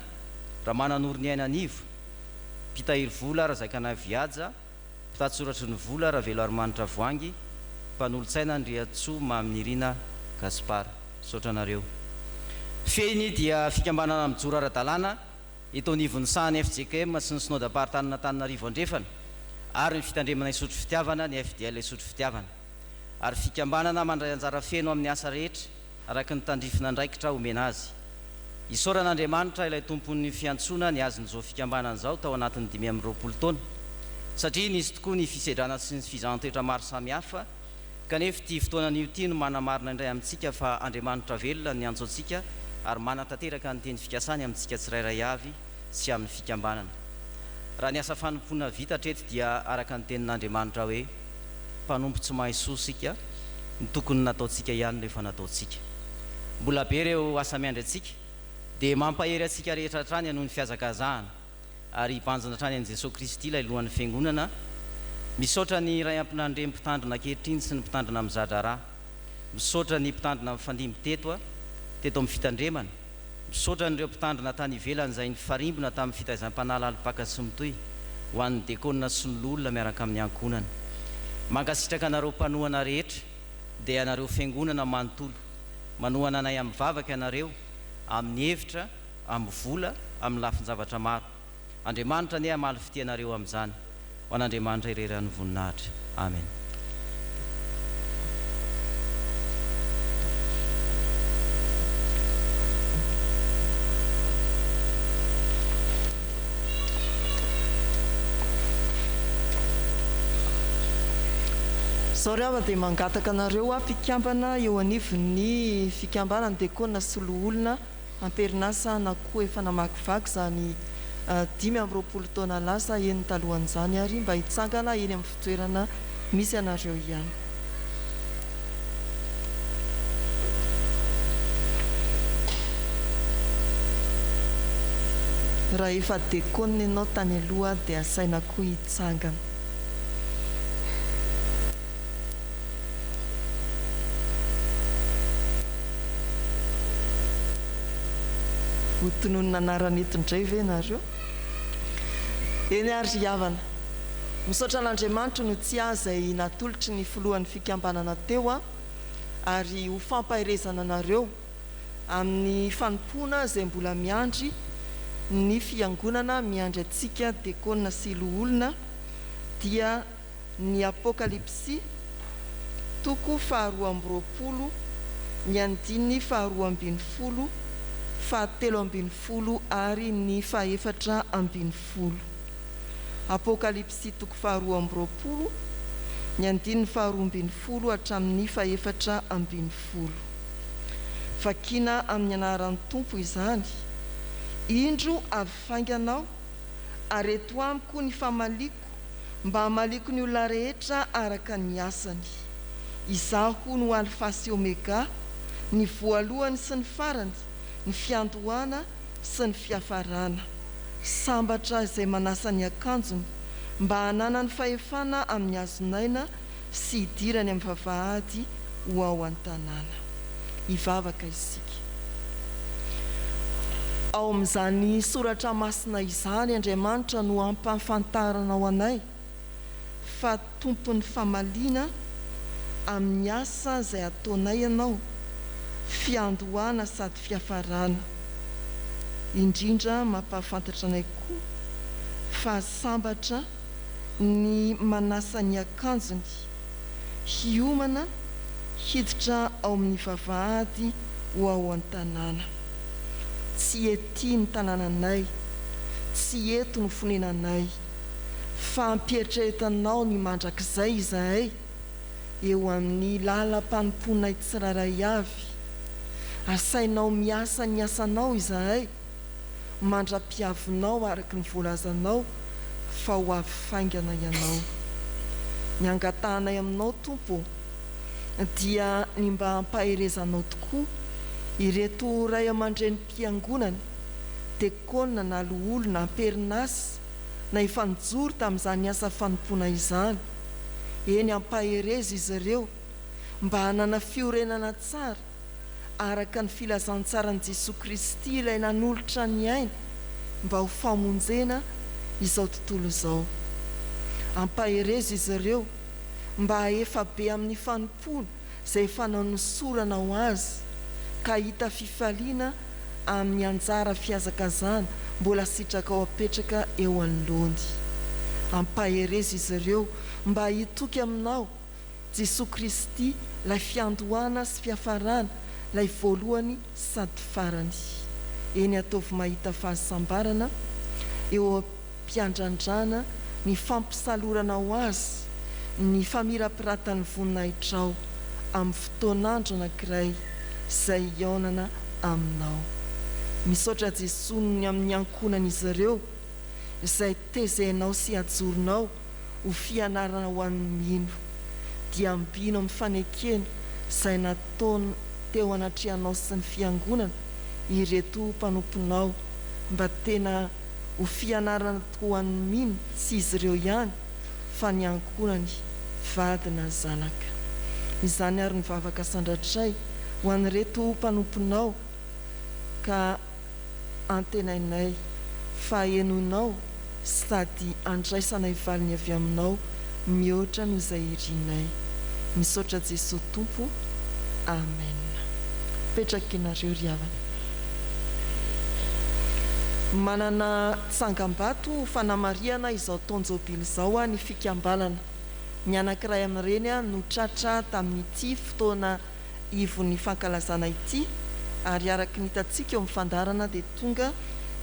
Speaker 3: Ramananoro Niainanivo, Mpitahiry vola, Razaikanahy Vihaja, Mpitantsoratry ny vola, Raveloarimanitra Voahangy, Mpanolotsaina, Andriantsoa Maminirina Gaspard. Misaotra anareo. Fehiny dia fikambanana mijoro ara-dalàna eto anivon'ny sahan'ny fjkm sy ny Synodampaharitanin'Antananarivo Andrefana ary ny Fitandremana Isotry Fitiavana, ny FDL Isotry Fitiavana. Ary fikambanana mandray anjara feno amin'ny asa rehetra araka ny tandrifin'andraikitra omena azy. Isaorana Andriamanitra ilay Tompon'ny fiantsoana ny azin'izao fikambanana izao tao anatin'ny 25 taona, satria nisy tokoa ny fisedrana sy ny fizahan-toetra maro samihafa, Kanefa ity fotoana anio ity no manamarina indray amintsika fa Andriamanitra velona niantso antsika ary manatanteraka ny teny fikasany amintsika tsirairay avy sy amin'ny fikambanana. Raha ny asa fanompoana vita hatreto dia araka ny tenin'Andriamanitra hoe, Mpanompo tsy mahay soa isika, ny tokony nataontsika ihany no efa nataontsika. Mbola be ireo asa miandry antsika, dia mampahery antsika rehetra hatrany hanohy ny fihazakazahana. ary hibanjina hatrany an'i Jesoa Kristy ilay Lohan'ny Fiangonana. Misaotra ny Ray Ampinandre Mpitandrina ankehitriny sy ny Mpitandrina mizadraharaha. Misaotra ny Mpitandrina mifandimby teto teto amin'ny Fitandremana. Misaotra an'ireo Mpitandrina tany ivelany izay nifarimbona tamin'ny fitaizam-panahy lalim-paka sy mitohy ho an'ny Dekona sy ny Loholona miaraka amin'ny ankohonana. Mankasitraka anareo mpanohana rehetra, dia ianareo Fiangonana manontolo. Manohana anay amin'ny vavaka ianareo, amin'ny hevitra, amin'ny vola, amin'ny lafin-javatra maro. Andriamanitra anie hamaly fitia anareo amin'izany. Ho an'Andriamanitra irery ihany ny voninahitra. Amen.
Speaker 2: Izao ry havana dia mangataka anareo aho mpikambana eo anivon'ny fikambanana Diakona sy Loholona am-perinasa na koa efa namakivaky izany 25 taona lasa eny talohan'izany ary mba hitsangana eny amin'ny fitoerana misy anareo ihany. Raha efa dekona ianao tany aloha dia asaina koa hitsangana. Ho tononina anarana eto indray ve nareo? Eny ary ry havana. Misaotra an'Andriamanitra no tsy ahy izay natolotry ny filohan'ny fikambanana teo aho ary ho fampaherezana anareo amin'ny fanompoana izay mbola miandry ny fiangonana miandry antsika dekona sy loholona dia ny Apokalypsy toko faharoa amby roapolo ny andininy faharoa ambin'ny folo, fahatelo ambin'ny folo ary ny fahefatra ambin'ny folo. Apokalypsy toko faharoa amby roapolo ny andininy faharoa ambin'ny folo hatramin'ny fahefatra ambin'ny folo. Vakina amin'ny anaran'ny Tompo izany, Indro avy faingana Aho, ary eto amiko ny famaliako, mba hamaliako ny olona rehetra araka ny asany. Izaho no Alfa sy Omega, ny voalohany sy ny farany, ny fiandohana sy ny fiafarana. Sambatra izay manasa ny akanjony, mba hananany fahefana amin'ny hazon'aina sy hidirany amin'ny vavahady ho ao an-tanàna. Hivavaka isika. Ao amin'izany soratra masina izany Andriamanitra no ampahafantaranao anay fa Tompon'ny famaliana amin'ny asa izay ataonay Ianao, fiandohana sady fiafarana. Indrindra mampahafantatra anay koa fa sambatra ny manasa ny akanjony hiomana hiditra ao amin'ny vavahady ho ao an-tanàna. Tsy ety ny tanànanay, tsy eto no fonenanay, fa ampieritreretanao ny mandrakizay izahay eo amin'ny lalam-panompoanay tsirairay avy. Asainao miasa ny asanao izahay. mandra-piavinao araka ny voalazanao fa ho avy faingana Ianao. Ny angatahanay aminao Tompo ô, dia ny mba hampaherezanao tokoa ireto ray aman-drenim-piangonana, dekona na loholona am-perinasa na efa nijoro tamin'izany asa fanompoana izany, eny ampaherezo izy ireo mba hanana fiorenana tsara araka ny filazantsaran'i Jesoa Kristy ilay nanolotra ny ainy mba ho famonjena izao tontolo izao. Ampaherezo izy ireo mba hahefa be amin'ny fanompoana izay efa nanosorana ho azy ka hahita fifaliana amin'ny anjara fihazakazahana mbola sitrakao apetraka eo anoloany. Ampaherezo izy ireo mba hitoky aminao Jesoa Kristy, ilay fiandohana sy fiafarana, ilay voalohany sady farany. Eny ataovy mahita fahasambarana eo am-piandrandrana ny fampisaloranao Azy ny famirapiratan'ny voninahitrao amin'ny fotoan'andro anankiray izay hihaonana Aminao. Misaotra Jesoa noho ny amin'ny ankohonan'izy ireo izay tezenao sy ajoronao ho fianarana ho an'ny mino, dia ambino amin'ny fanekena izay nataony teo anatrehanao sy ny Fiangonana ireto mpanomponao mba tena ho fianarana tokoa ho an'ny mino, tsy izy ireo ihany fa ny ankohonany, vady na zanaka. Izany ary ny vavaka sandratray ho an'ireto mpanomponao ka. Antenainay fa henoinao sady andraisanay valiny avy aminao mihoatra noho izay irinay. Misaotra Jesoa Tompo. Amen. Petraka ianareo ry havana. Manana tsangambato ho fanamarihana izao taon-jobily izao ny fikambanana. Ny anankiray amin'ireny no tratra tamin'ity fotoana ivon'ny fankalazana ity ary araka ny hitantsika eo amin'ny fandaharana dia tonga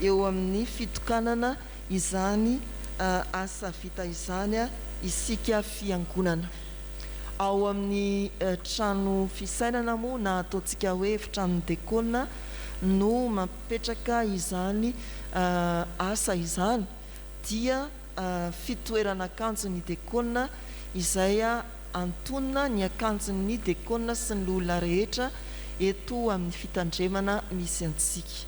Speaker 2: eo amin'ny fitokanana izany asa vita izany isika fiangonana. Ao amin'ny trano fisainana moa na ataontsika hoe efitranon'ny dekona no mampipetraka izany asa izany dia fitoeran'akanjon'ny dekona izay antonona ny akanjon'ny dekona sy ny loholona rehetra eto amin'ny fitandremana misy antsika.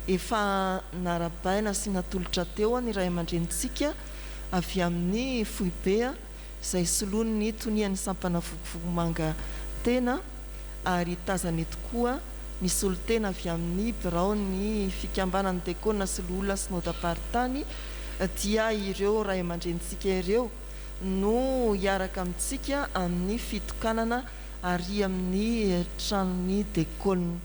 Speaker 2: Efa narabaina sy natolotra teo ny ray aman-drenintsika avy amin'ny foibe izay soloin'ny tonian'ny sampana Vokovomanga tena ary tazana eto koa ny solontena avy amin'ny biraon'ny fikambanan'ny dekona sy loholona synodam-paritany dia ireo ray aman-drenintsika ireo no hiaraka amintsika amin'ny fitokanana ary amin'ny tranon'ny dekona.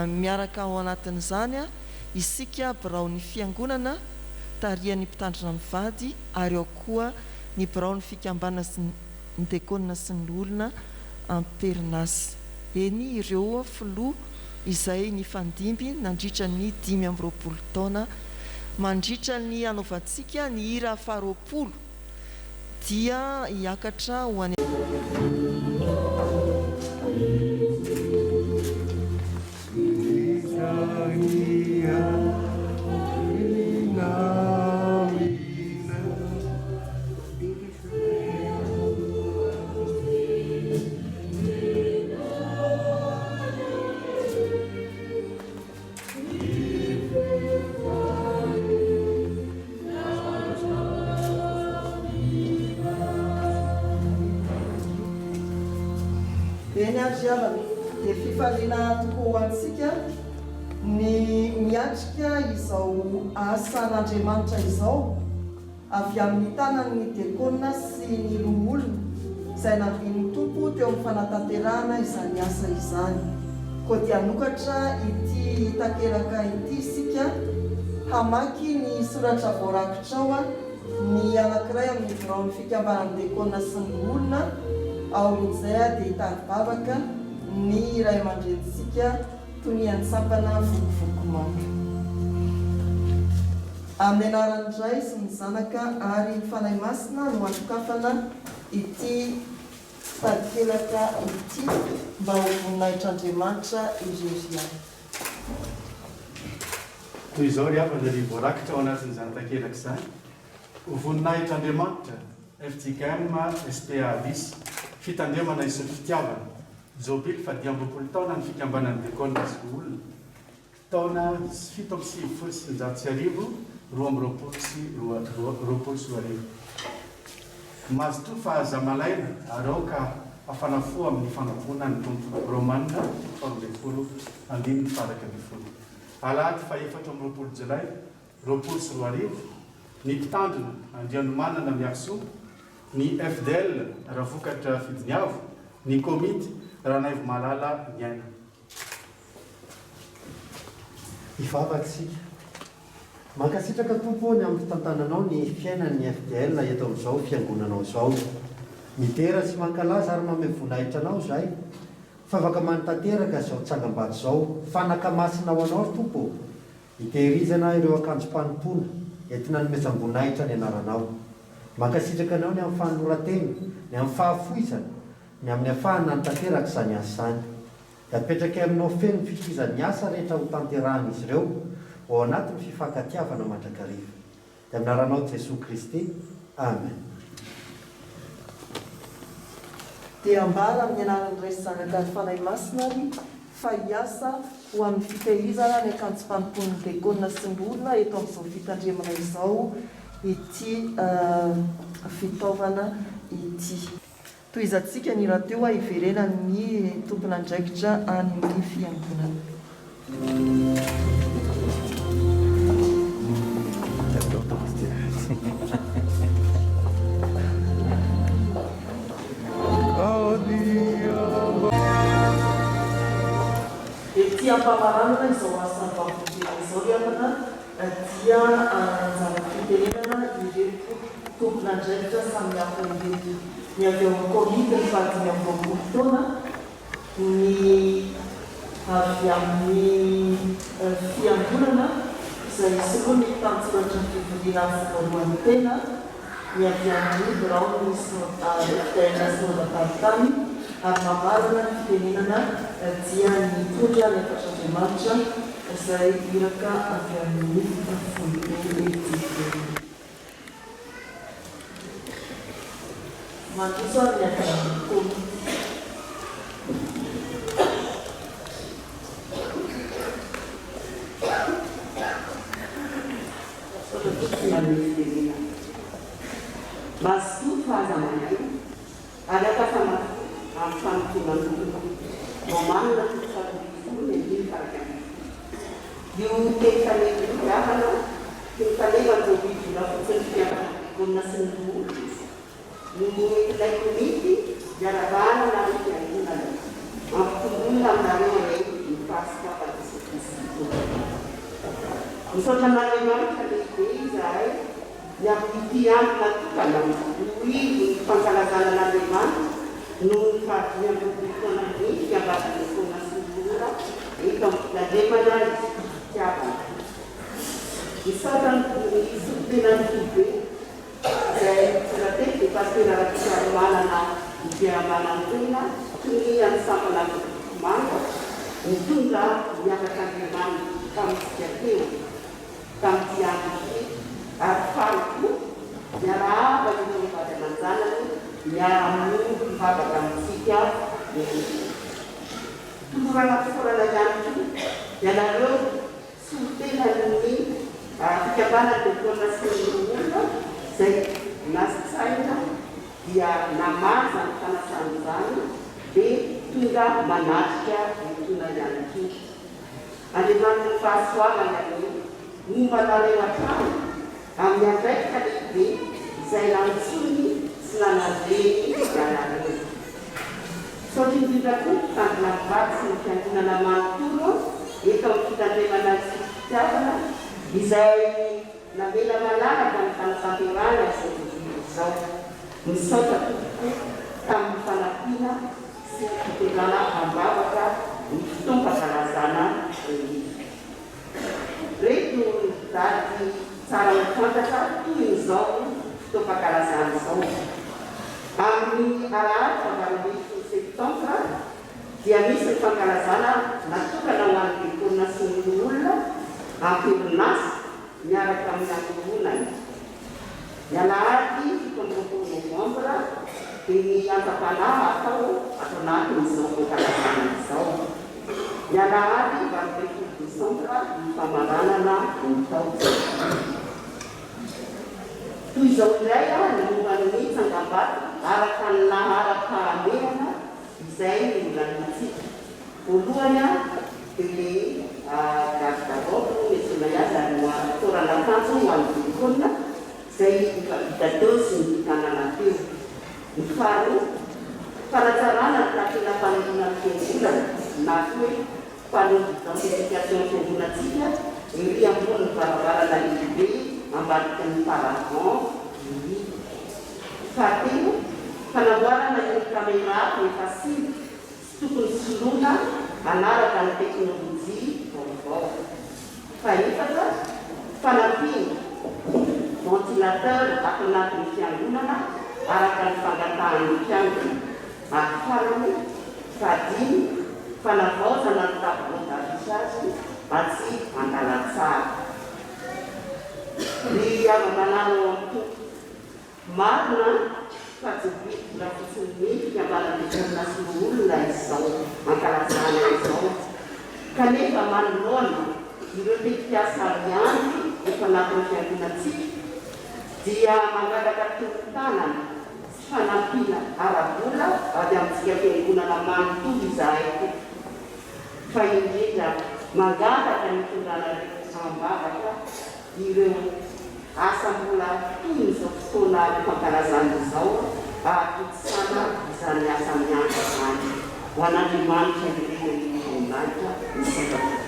Speaker 2: Miaraka ao anatin'izany isika biraon'ny fiangonana tarihan'ny mpitandrina mivady ary ao koa ny biraon'ny fikambanana sy ny dekona sy ny loholona am-perinasa. Eny ireo filoha izay nifandimby nandritra ny 25 taona mandritra ny hanaovantsika ny hira faharoapolo dia hiakatra ho any Eny ary ry havana, dia fifaliana tokoa ho antsika ny miatrika izao asan'Andriamanitra izao. avy amin'ny tanan'ny diakona sy ny loholona izay nampian'ny Tompo teo amin'ny fanatanterahana izany asa izany. Koa dia hanokatra ity takelaka ity isika hamaky ny soratra voarakitra ao ny anankiray amin'ny biraon'ny fikambanan'ny diakona sy ny loholona, aorian'izay dia hitari-bavaka ny ray aman-drenintsika tonian'ny sampana Vokovoko Manga. Amin'ny anaran'ny Ray sy ny Zanaka ary ny Fanahy Masina no anokafana ity takelaka ity mba ho voninahitr'Andriamanitra irery ihany.
Speaker 8: Toy izao ry havana ny voarakitra ao anatin'izany takelaka izany, Ho voninahitr'Andriamanitra, fjkm SPA Avis, Fitandremana isotry fitiavana, Jobily fahadiamby roapolo taona ny fikambanan'ny Dekona sy Loholona, Taona 1997, 2022. Mazotoa fa aza malaina ary aoka hafana fo amin'ny fanompoana ny Tompo. Romana toko faharoambinifolo andininy faha-iraikambinifolo. Alahady faha-24 Jolay 2020, Ny Mpitandrina Andrianomanana Miarisoa, ny FDL Ravokatra Fidiniavo, ny Komity Ranaivomalala Niaina.
Speaker 7: Hivavaka isika. Mankasitraka Tompo ô ny amin'ny fitantananao ny fiainan'ny FDL eto amin'izao fiangonanao izao. Midera sy mankalaza ary manome voninahitra Anao izahay fa afaka manatanteraka izao tsangambato izao. Fanaka masina ho Anao ry Tompo ô. Hitehirizana ireo akanjom-panompoana entina hanomezam-boninahitra ny Anaranao. Mankasitraka Anao ny amin'ny fanoloran-tena, ny amin'ny fahafoizana, ny amin'ny afahana hanatanteraka izany asa izany. Dia apetraky aminao feno ny fitohizan'ny asa rehetra ho tanterahan'izy ireo ho ao anatin'ny fifankatiavana mandrakariva. Dia amin'ny anaranao Jesoa Kristy. Amen.
Speaker 2: Dia ambara amin'ny anaran'ny Ray sy Zanaka ary Fanahy Masina ary fa hiasa ho amin'ny fitehirizana ny akanjom-panompoan'ny dekona sy ny olona eto amin'izao fitandremana izao ity fitaovana ity. Tohizantsika ny rahateo hiverenan'ny tompon'andraikitra any amin'ny fiangonana. Ety am-pamaranana izao asan'ny vavolombelona izao ry havana dia anjara fitenenana ireto tompon'andraikitra samihafa ireto. Ny avy ao amin'ny komity ny faha-25 taona, ny avy amin'ny fiangonana izay soloin'ny mpitantsoratry ny fivoriana voalohany tena.
Speaker 9: Ny avy amin'ny biraon'ny Synodam-paritany ary mamarana ny fitenenana dia ny nitondra ny hafatr'Andriamanitra izay iraka avy amin'ny foibe FJKM. Mandroso ary ny avy amin'ny komity. Misaotra tompoko nanome fitenenana. Mazotoa fa aza mangina ary aoka hafana fo amin'ny fanompoana ny Tompo. Romanina toko faharoambinifolo ny andininy faha-iraikambinifolo. Io teny faneva io ry havana teny faneva ny jobily volafotsy ny fianakaviana sy ny loholona no nentinay komity hiarahabana anareo fiangonana. Ampitomboina aminareo anie ny fahasoavan'i Jesoa Kristy Tompo. Misaotra an'Andriamanitra lehibe izahay ny amin'ity andro natokana ho ivon'ny fankalazana an'Andriamanitra noho ny fahadimy amby roapolo taonan'ny fikambanan'ny Taona sy ny Ora eto amin'ny fitandremana ny fitiavana. Misaotra ny solontenan'ny foibe Izay tonga teto dia Pasitera Rakotoarimanana Andriamanantena, tonian'ny sampana Andovokomanga, nitondra ny hafatr'Andriamanitra tamintsika teo tamin'ity andro ity ary faly koa miarahaba ireo vady aman-janany miara-miombom-bavaka amintsika rehetra. Tolorana fisaorana ihany koa ianareo Solontenan'ny fikambanan'ny Diakona sy ny Loholona izay nasaina dia namaly izany fanasana izany dia tonga manatrika etoana ihany koa. Andriamanitry ny fahasoavana anie homba anareo hatrany amin'ny andraikitra lehibe izay nantsoiny sy nanandreny anareo. Misaotra indrindra koa ny mpitandrina mivady sy ny fiangonana manontolo eto amin'ny fitandremana ny fitsipi-pitiavana izay namela malalaka ny fanatanterahana izao jobily izao. Misaotra tompoko tamin'ny fanampiana sy ny fitondrana am-bavaka ny fotoam-pankalazana rehetra. Reto ny daty tsara ho fantatra tohin'izao fotoam-pankalazana izao. Amin'ny alahady fahavalo ambinifolo septambra dia misy ny fankalazana natokana ho an'ny diakona sy ny loholona am-perinasa miaraka amin'ny ankohonany. Ny alahady 27 novambra dia ny antsam-panahy atao ato anatin'izao fankalazana izao. Ny alahady 18 desambra ny famaranana ny taom-piangonana. Toy izao indray ny momba ny tsangambato araka ny laharam-pahamehana izay nolanintsika. Voalohany dia le garde-robe no niantsoanay azy ary fitoeran'akanjo ho an'ny diakona izay efa vita teo sy notokanana teo. Ny faharoa, fanatsarana ny takela-panondroana ny fiangonana na koa hoe panneau d'identification fiangonantsika ery ambonin'ny varavarana lehibe ambadiky ny paravent ery. Fahatelo, fanamboarana ireo caméra efa simba sy tokony soloina hanaraka ny teknolojia vaovao. Fahefatra, fanampiana ventilateur ato anatin'ny fiangonana araka ny fangatahan'ny mpiangona. Ary farany, fahadimy, fanavaozana ny tableau d'affichage atsy Andalantsara. Ry hava-malala ao amin'ny Tompo, Marina fa jobily volafotsy ny fikambanan'ny mponina sy loholona izao ankalazana izao, kanefa manoloana ireo tetikasa miandry eto anatin'ny fiangonantsika dia mangataka tolo-tanana sy fanampiana ara-bola avy amintsika fiangonana manontolo izahay tompoko, fa indrindra mangataka ny hitondranareo am-bavaka ireo asa mbola tohin'izao fotoana fankalazana izao hahatontosana izany asa miandry izany. Ho an'Andriamanitra irery ny voninahitra. Misaotra tompoko.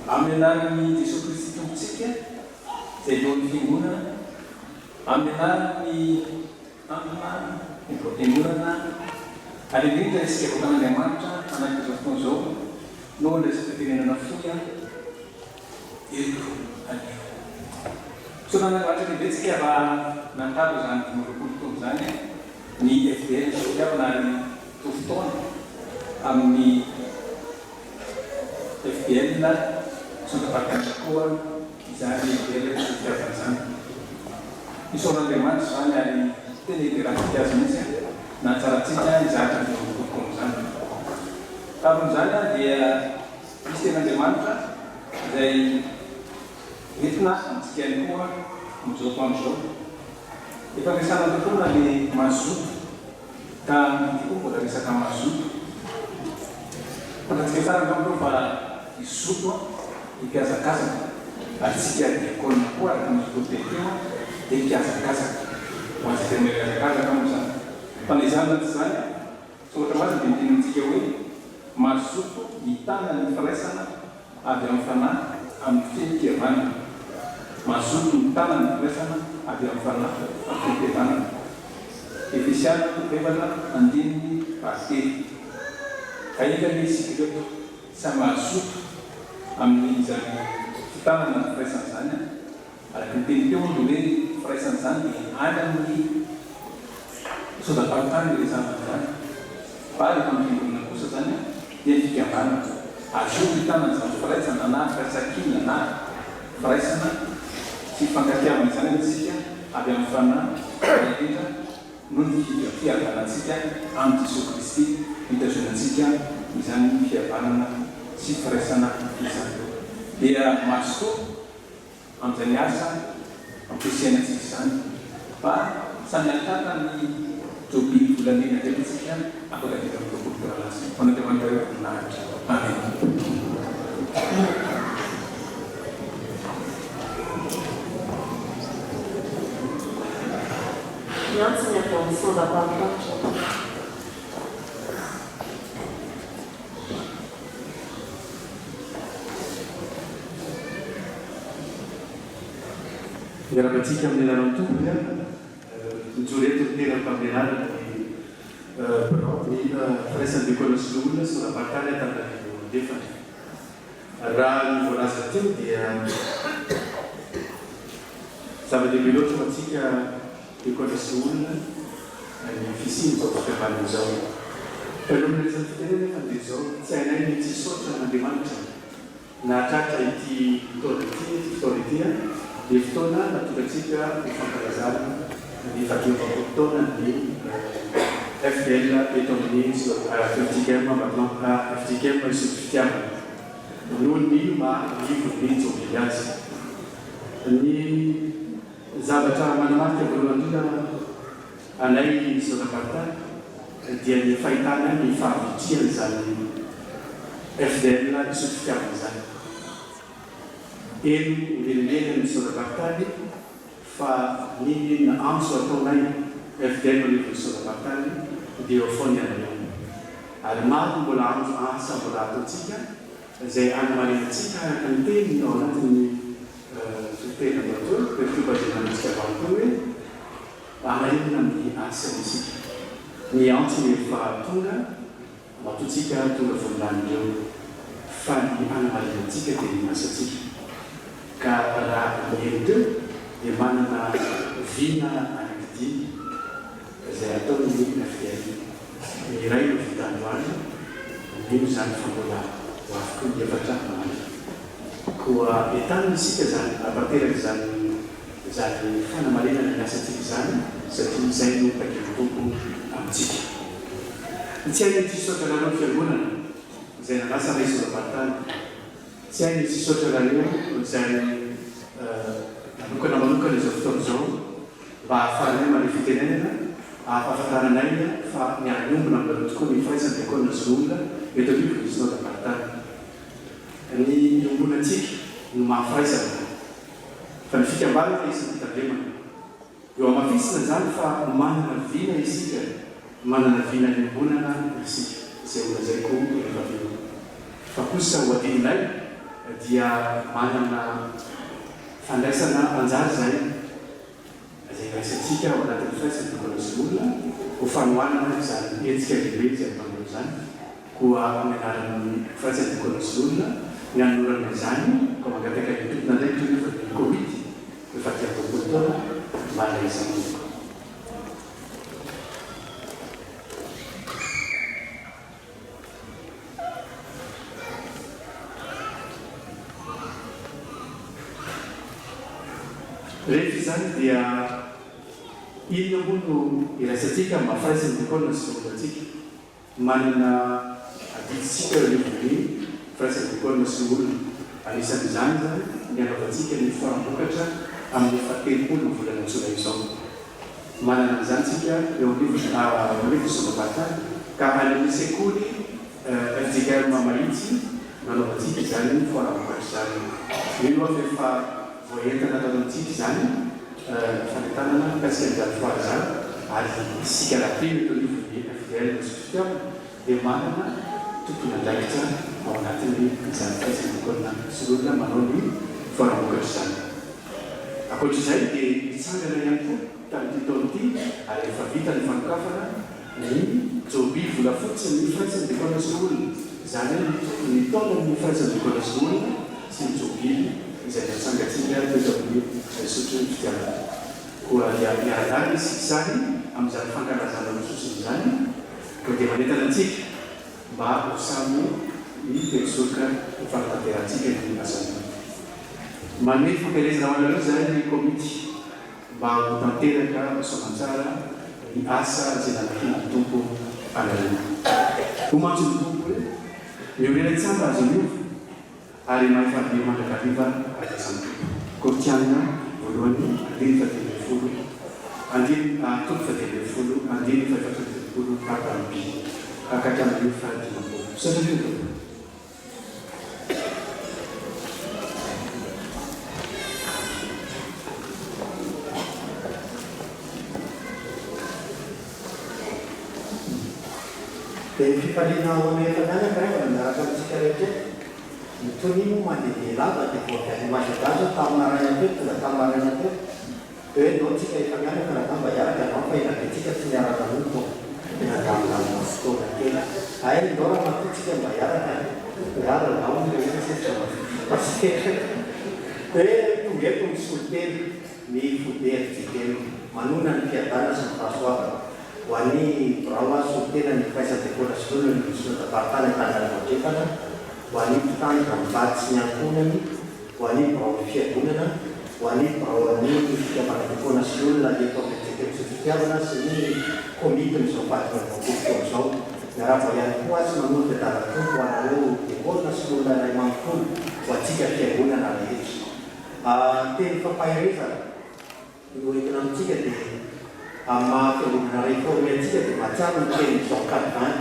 Speaker 10: Amin'ny anaran'i Jesoa Kristy Tompontsika, Izay lohan'ny Fiangonana, amin'ny anaran'ny mpitandrina ny biraom-piangonana, ary indrindra isika vahoakan'Andriamanitra anatin'izao fotoana izao no handraisana fitenenana fohy eto anio. Misaotra an'Andriamanitra lehibe tsika raha nandalo izany 25 taona izany ny FDL sy fitiavana ary mitovy taona amin'ny FDL Santafaritanitra koa izany FDL sy fitiavana izany. Isaoran'Andriamanitra izany ary tena iderantsika Azy mihitsy nahatsarantsika izany 25 taona izany. Tamin'izany dia misy tenin'Andriamanitra izay entina amintsika ihany koa amin'izao atoandro izao. Efa resahana teto na le mazoto ka ity koa mbola resaka mazoto. Fantatsika tsara angamba aloha fa i zoto dia mpihazakazaka ary isika diakona koa araka ny toriteny teo dia mpihazakazaka. Ho an'izay tena mahay mihazakazaka moa izany. Fa na izany na tsy izany, Soratra Masina dia miteny amintsika hoe, Mazoto mitana ny firaisana avy amin'ny Fanahy amin'ny fihim-pihavanana. Mazoto mitana ny firaisana avy amin'ny Fanahy amin'ny fihim-pihavanana. Efesiana toko efatra andininy fahatelo. Ka enga anie isika ireto samy hazoto amin'izany fitanana ny firaisana izany an! Araka ny teny teo ny hoe firaisana izany dia any amin'ny sodam-paritany iresahana an'izany. Fa rehefa amin'ny fiangonana kosa izany dia ny fikambanana. Azo io mitana an'izany firaisana na firaisankina na firaisana sy fifankatiavana izany anie isika avy amin'ny Fanahy fa indrindra noho ny fihavanantsika amin'i Jesoa Kristy mitazona antsika izany fihavanana sy firaisana izany. Dia mazotoa. amin'izany asa ampiasaina antsika izany fa samy hahatratra ny jobily volamena indray isika afaka 25 taona lasa. Ho an'Andriamanitra eo voninahitra. Amen.
Speaker 11: Miantso ny avy ao amin'ny Sandra-Paritra.
Speaker 8: Miarahaba antsika amin'ny anaran'ny Tompo ry havana. Mijoro eto ny tenako amin'ny anaran'ny birao ny firaisan'ny Diakona sy Loholona Sorabaritany Antananarivo Andrefana. Raha ny voalaza teo dia zava-dehibe loatra ho antsika Diakona sy olona ny fisian'izao fikambanana izao. Talohan'ny niresaka fitenenana nefa dia izao, tsy hainay ny tsy hisaotra an'Andriamanitra nahatratra ity taona ity, ity fotoana ity dia fotoana natokantsika ho fankalazana ny fahadimy amby roapolo taonan'ny FDL eto amin'ny fjkm Ambatolampy, fjkm Isotry Fitiavana noho ny maha ivon'ny jobily azy. Ny Zavatra manamarika voalohany indrindra anay Zona-paritany dia ny fahitana ny fahavitrihan'izany FDL Isotry Fitiavana izany. Heno miverimberina ny Zona-paritany fa n'inon'inona antso ataonay FDL eo anivon'ny Zona-paritany dia eo foana ianareo. Ary maro ny mbola antso asa mbola ataontsika izay hanamarinantsika araka ny teny ao anatin'ny Toriteny Andriamatoa Perturbagenantsika valo teo hoe hamarinina amin'ny asany isika. Ny antso efa tonga, matoa tsika tonga voninahiny ireo, fa ny hanamarinantsika dia ny asantsika. Ka raha ny heno teo dia manana vina anankidimy izay ataon'ny FDL. Ny iray no vita androany, mino izany fa mbola ho avy koa ny efatra manaraka. Koa entanina isika izany hahatanteraka izany izany fanamarinana ny asantsika izany satria izay no takian'ny Tompo amintsika. Tsy hainy tsy hisaotra anareo ny Fiangonana izay nanasa anay sora-baritany. Tsy hainy tsy hisaotra anareo izay nanokana manokana izao fotoana izao mba hahafahanay maneho fitenenana, ahafahafantaranay fa miara-miombona aminareo tokoa ny firaisan'ny Diakona sy Loholona eto anivon'ny Synodamparitany. Ny iombonantsika no maha firaisana, fa ny fikambanana isam-pitandremana. Eo hamafisina izany fa manana vina isika, manana vina iombonana isika, izay ho lazaiko rehefa avy eo. Fa kosa ho adidinay dia manana. Fandraisana anjara izay izay iraisantsika ao anatin'ny firaisan'ny Diakona sy Loholona ho fanohanana izany hetsika lehibe izay ataonareo izany. Koa amin'ny anaran'ny firaisan'ny Diakona sy Loholona ny hanolorana izany, koa mangataka ny tompon'andraikitra nefa ny komity efa 25 taona mba handray izany tompoko. Rehefa izany dia inona moa no iraisantsika mba firaisan'ny diakona sy loholona-tsika? Manana adidy isika eo anivon'ny firaisan'ny diakona sy loholona. Anisan'izany izany ny hanaovantsika ny foram-bokatra amin'ny fahatelopolo ny volana jolay izao. Manana an'izany isika eo anivon'ny Solombavantany ka any amin'ny sekoly fjkm Mahitsy no anaovantsika izany foara-vokatra izany. Mino aho fa efa voaentana tato amintsika izany fanentanana mikasika an'izany foara izany ary isika rahateo eto anivon'ny FDL Nosy dia manana tompon'andraikitra ao anatin'ny izany firaisan-diakona sy olona manao ny foara-bokatra izany. Ankoatra izay dia nitsangana ihany koa tamin'ity taona ity ary efa vita ny fanokafana ny Jobily volafotsy ny firaisan-diakona sy olona, izany hoe ny ny taonan'ny firaisan-diakona sy olona sy ny Jobily izay natsangantsika teto amin'ny Isotry ny Fitiavana. Koa dia miara-dalana isika izany amin'izany fankalazana nososiny izany. Koa dia manentana antsika mba ho samy hiterisoroka ho fanatanterahantsika ny asan'ny Tompo. Manome fampielezana ho anareo izahay ny komity mba ho tanteraka soamantsara ny asa izay nanankinan'ny Tompo anareo. Hoy mantsy ny Tompo hoe, Miorena tsara aza miova. Ary mahefa be mandrakariva araka izany Tompo. Korintiana voalohany andininy faha-15 andininy toko faha-15 andininy faha-34 tapany by ka hatramin'ny faha-50. Misaotra indrindra Tompoko.
Speaker 12: Dia ny fifaliana ho anay efa mianaka ry havana miaraka amintsika rehetra eto. Ny tonia moa mandehandeha lava dia vao avy any Majunga zao tamin'ny maraina teo, tonga tamin'ny maraina teo. Dia hoe ndao tsika efa mianaka rangahy mba hiaraka androany fa ela be tsika tsy niara nanompo a. Dia nandamindamina fotoana kely. Hay ndao ramatoa tsika mba hiaraka e. Nga rangahy moa ilay izy tsy pasitera. Dia tonga eto ny solontena ny foibe FJKM manohana ny fiadanana sy ny fahasoavana. Ho an'ny birao azo solontena ny firaisan-dekola sy lolona ny Synodam-paritany Antananarivo Andrefana, ho an'ny mpitandrina mivady sy ny ankohonany, ho an'ny biraon'ny Fiangonana, ho an'ny biraon'ny fikambanan-dekola sy lolona eto amin'ny FJKM Zoto Fitiavana sy ny komitin'izao fahadimy amby roapolo taona izao. Miarahaba ihany koa sy manolotra fiadanan-tompo ho anareo dekola sy lolona iray manontolo, ho antsika Fiangonana rehetra. Teny fampaherezana. no entina amintsika dia amin'ny maha fiangonana réformé antsika dia mahatsiaro ny tenin'i Jean Calvin.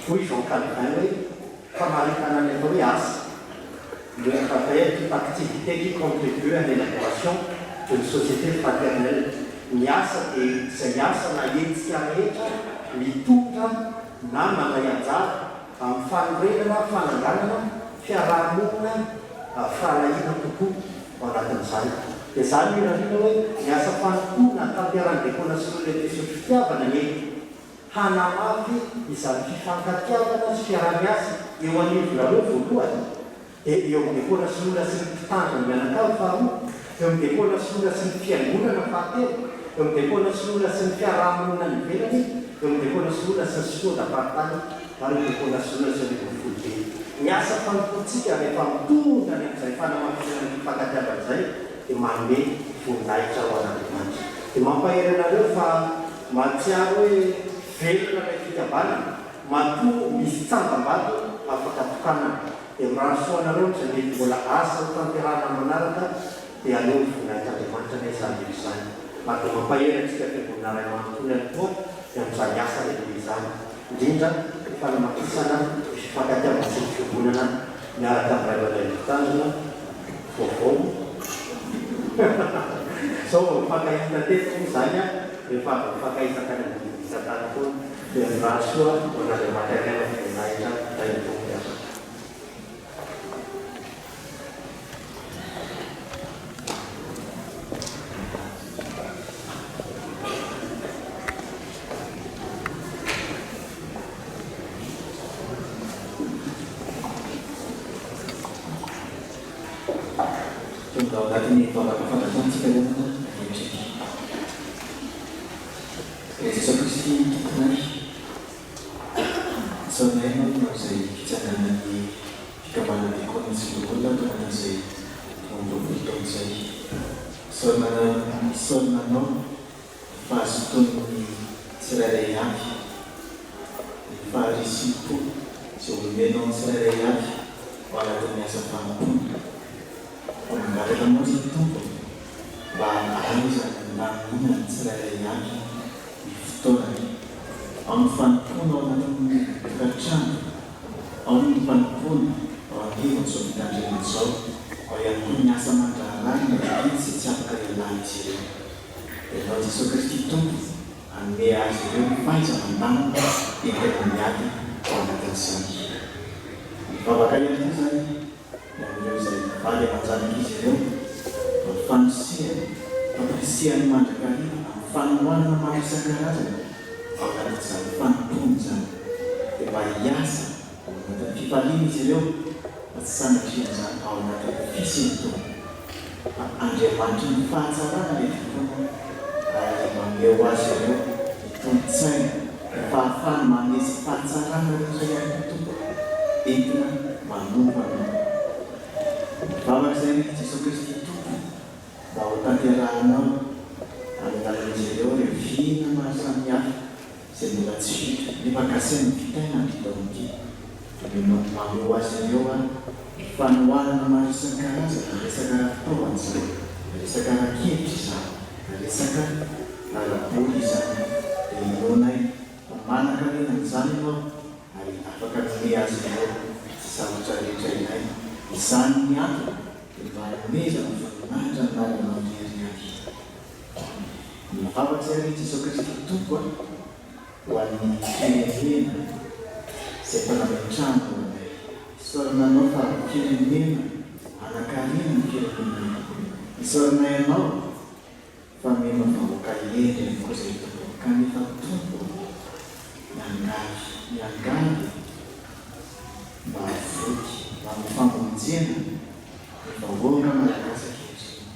Speaker 12: Hoy Jean Calvin hoe famaritana ny atao hoe asa, le travail est toute activité qui contribue à l'élaboration d'une société fraternelle. Ny asa dia izay asa na hetsika rehetra mitondra na mandray anjara amin'ny fanorenana, fananganana fiaraha-monina firahalahiana kokoa ao anatin'izany. Dia izany no irariana hoe ny asa fanompoana tanterahin'ny Diakona sy Olona eto Isotry Fitiavana anie hanamafy izany fifankatiavana sy fiaraha-miasa eo anivonareo voalohany, Dia eo amin'ny diakona sy olona sy ny mpitandrina mianakavy faharoa, eo amin'ny diakona sy olona sy ny fiangonana fahatelo, eo amin'ny diakona sy olona sy ny fiaraha-monina any ivelany, eo amin'ny diakona sy olona sy ny synodam-paritany ary ny diakona sy olona sy anivon'ny foibe. Ny asa fanompoantsika rehefa mitondra any amin'izay fanamafisana ny fifankatiavana izay dia manome voninahitra ho an'Andriamanitra. Dia mampahery anareo fa mahatsiaro hoe velona ilay fikambanana matoa misy tsangam-bato afaka tokanana. Dia mirary soa anareo amin'izay mety mbola asa ho tanterahina amin'ny manaraka dia aleo ho voninahitr'Andriamanitra anie izany rehetra izany ary dia mampahery antsika fiangonana ray manontolo ihany koa ny amin'izany asa lehibe izany indrindra ny fanamafisana ny fifankatiavana sy ny fiombonana miaraka amin'ny ray aman-dreny mpitandrina vaovao Izao vao nifankahita teto moa izany an, rehefa avy nifankahita tany ambony tany foana. Dia mirary soa ho an'Andriamanitra Ray ny voninahitra Ray ny Tompo miaraka.
Speaker 4: Tonga ao anatin'ny vavaka fandraisana ry havana ankehitriny. Ry Jesoa Kristy Tomponay, isaoranay Ianao noho izay fitsanganan'ny fikambanana Diakona sy Loholona tao anatin'izay 22 taona izay. Isaorana isaorana Anao ny fahazotoan'ny tsirairay avy, ny faharisiam-po izay omenao ny tsirairay avy ao anatin'ny asa fanompoana. Fa mangataka Anao izay Tompo mba hahaizana milamina ny tsirairay avy ny fotoanany, ao ny fanompoana ao anatin'ny tokantrano, ao ny fanompoana ao anivon'izao fitandremana izao, ao ihany koa ny asa aman-draharaha ny adidy izay tsy afaka ialàn'izy ireo. Dia Ianao Jesoa Kristy Tompo hanome azy ireo ny fahaiza-mandamina entina miady ao anatin'izany. Mivavaka ihany koa izany ny amin'ireo izay vady aman-janak'izy ireo, amin'ny fanosehana, fampirisihany mandrakariva amin'ny fanohanana maro isan-karazany ao anatin'izany fanompoana izany, dia mba hiasa ao anatin'ny fifaliana izy ireo fa tsy sanatrian'izany ao anatin'ny fisentoana. Fa Andriamanitry ny fahatsarana ilay tompoina ary mameho azy ireo ny tolo-tsaina, ny fahafahana manome izay fahatsarana rehetra ihany koa Tompo entina manompo Anao. Mivavaka izay ry Jesoa Kristy Tompo mba ho tanterahanao amin'ny alalan'izy ireo ireo vina maro samihafa izay mbola tsy vita nefa kasaina ho vitaina amin'ity taona ity. Dia mameho azy ireo ary ny fanohanana maro isan-karazany, na resaka ara-pitaovana izany, na resaka ara-kevitra izany, na resaka ara-bola izany, dia inoanay fa manan-karena amin'izany ianao ary afaka hanome azy ireo izay zavatra rehetra ilainy. Izany ny antony dia mba hanomezana voninahitra ny anaranao irery ihany. Mivavaka izay ry Jesoa Kristy Tompo a! Ho an'ny firenena izay efa nametrahana ho anay. Isaorana Anao fa firenena anankarena ny firenenay. Isaoranay Anao fa omenao vahoaka hendry ihany koa izay Tompo. Kanefa Tompo ô, miangavy, miangavy mba avoty, mba hanao famonjena ny vahoaka malagasy ankehitriny.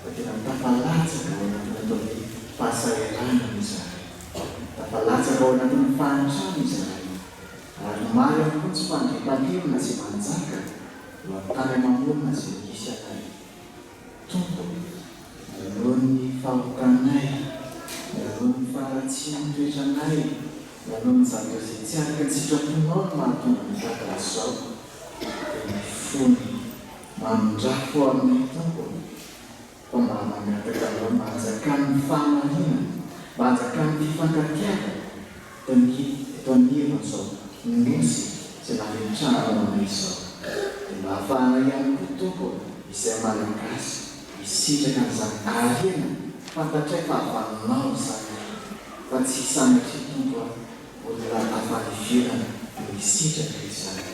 Speaker 4: Fa tena tafalatsaka ao anatin'ny atao hoe fahasahiranana izahay. Tafalatsaka ao anatin'ny fahantrana izahay. Ary maro ihany koa ny tsy fandriampahalemana izay manjaka eo an-tany aman-olona izay misy anay. Tompo ô, na noho ny fahotanay, na noho ny faharatsian'ny toetranay, na noho ny zavatra izay tsy araka ny sitraponao no mahatonga ny tahaka an'izao, dia mifona Mamindrafo aminay Tompo ô, fa mba mangataka Anao mba hanjakan'ny fahamarinana, mba hanjakan'ny fifankatiavana eto eto anivon'izao Nosy izay nametrahanao anay izao. Dia mba hahafahanay ihany koa Tompo ô, izay Malagasy hisitraka an'izany harena fantatray fa avy Aminao izany, fa tsy sanatria Tompo a, olona avy any ivelany no hisitraka izany.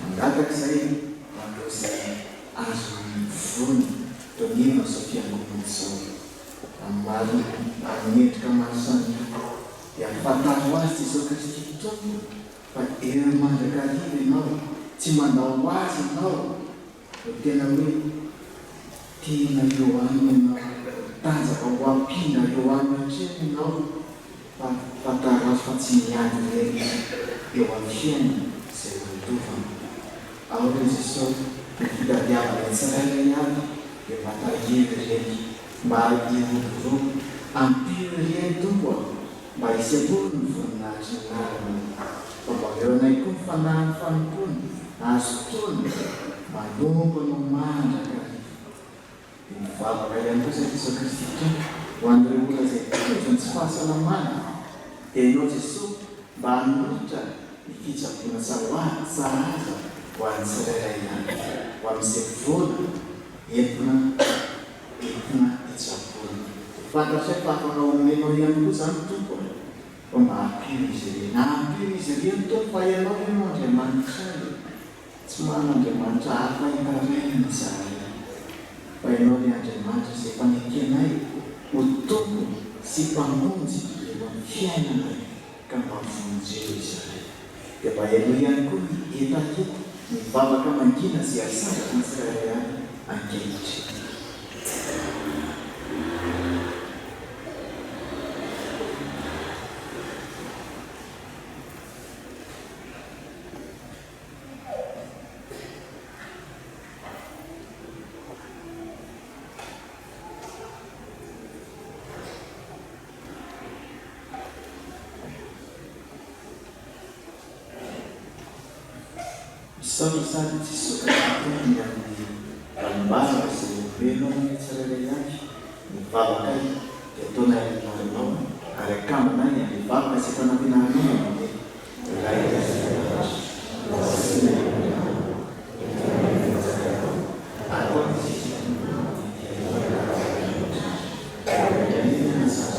Speaker 4: Mangataka izay manao izay azony vono toniana izao fiangonana izao. Amin'ny maro amin'ny endrika maro samihafa dia fantaro azy Jesoa Kristy Tompo fa eo mandrakariva ianao, tsy mandao azy ianao no tena hoe tena eo aminy ianao, mitanjaka ho ampinga eo aminy hatreny ianao fa fantaro azy fa tsy miady irery izy eo amin'ny fiainana izay laltovany. Aoka izy sao ny fitadiavana tsirairay avy dia mba tahio ireny mba hiroborobo, ampio ireny Tompo a! Mba hisehoany ny voninahitry ny anaranao, fa mba omeo anay koa ny fanahin'ny fanompoana hazotoana manompo Anao mandrakariva. Dia mivavaka ihany koa isika Jesoa Kristy Tompo ho an'ireo olona izay tojo ny tsy fahasalamana, dia Ianao Jesoa mba hanolotra ny fitsaboana sahaza ho an'ny tsirairay avy, ho amin'izay vola entina entina hitsaboana. Fantatray fa afaka omenao ihany koa izany Tompo a! Fa mba ampio izy ireny. Ampio izy ireny Tompo fa Ianao ve no Andriamanitray e! Tsy manana Andriamanitra hafa hitarainana izahay. Fa Ianao ilay Andriamanitra izay efa nekenay ho Tompo sy Mpamonjy eo amin'ny fiainanay ka mba vonjeo izahay. Dia mba henoy ihany koa ny hetaheta, ny vavaka mangina izay asandratry ny tsirairay avy. ankehitriny. Misaotra sady Jesoa Kristy Tompo ny amin'ny valim-bavaka izay omenao anay tsirairay avy, ny vavakay dia ataonay amin'ny anaranao ary akambanay amin'ny vavaka izay efa nampianarinao manao hoe, Ray izay any an-danitra, masìna ny anaranao, tonga ny fanjakanao, atao ny sitraponao ety an-tany tahaka ny any an-danitra.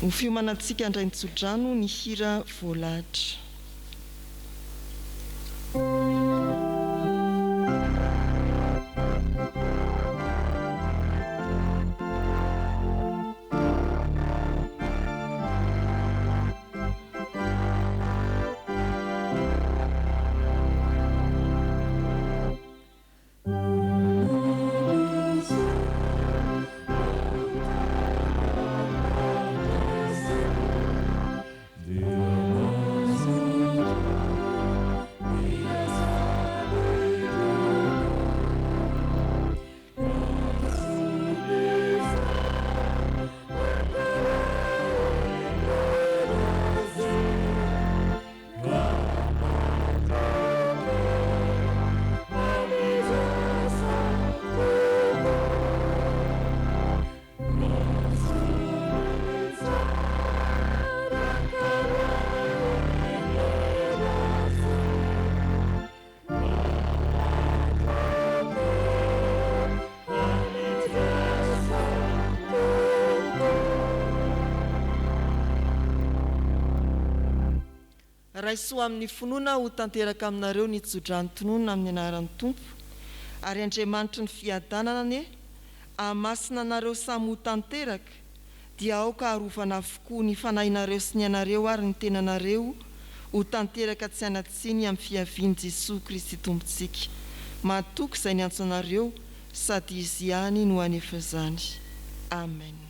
Speaker 2: Ho fiomanantsika handray ny tsodrano ny hira voalahatra. Raiso amin'ny finoana ho tanteraka aminareo ny tsodrano tononina amin'ny anaran'ny Tompo, ary Andriamanitry ny fiadanana anie hahamasina anareo samy ho tanteraka, dia aoka harovana avokoa ny fanahinareo sy ny anareo ary ny tenanareo ho tanteraka tsy hanan-tsiny amin'ny fiavian'i Jesoa Kristy Tompontsika. Mahatoky izay niantso anareo, sady Izy ihany no hanefa izany. Amen.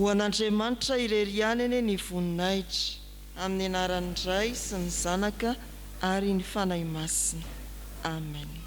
Speaker 2: Ho an'Andriamanitra irery ihany anie ny voninahitra, amin'ny anaran'ny Ray sy ny Zanaka ary ny Fanahy Masina. Amen.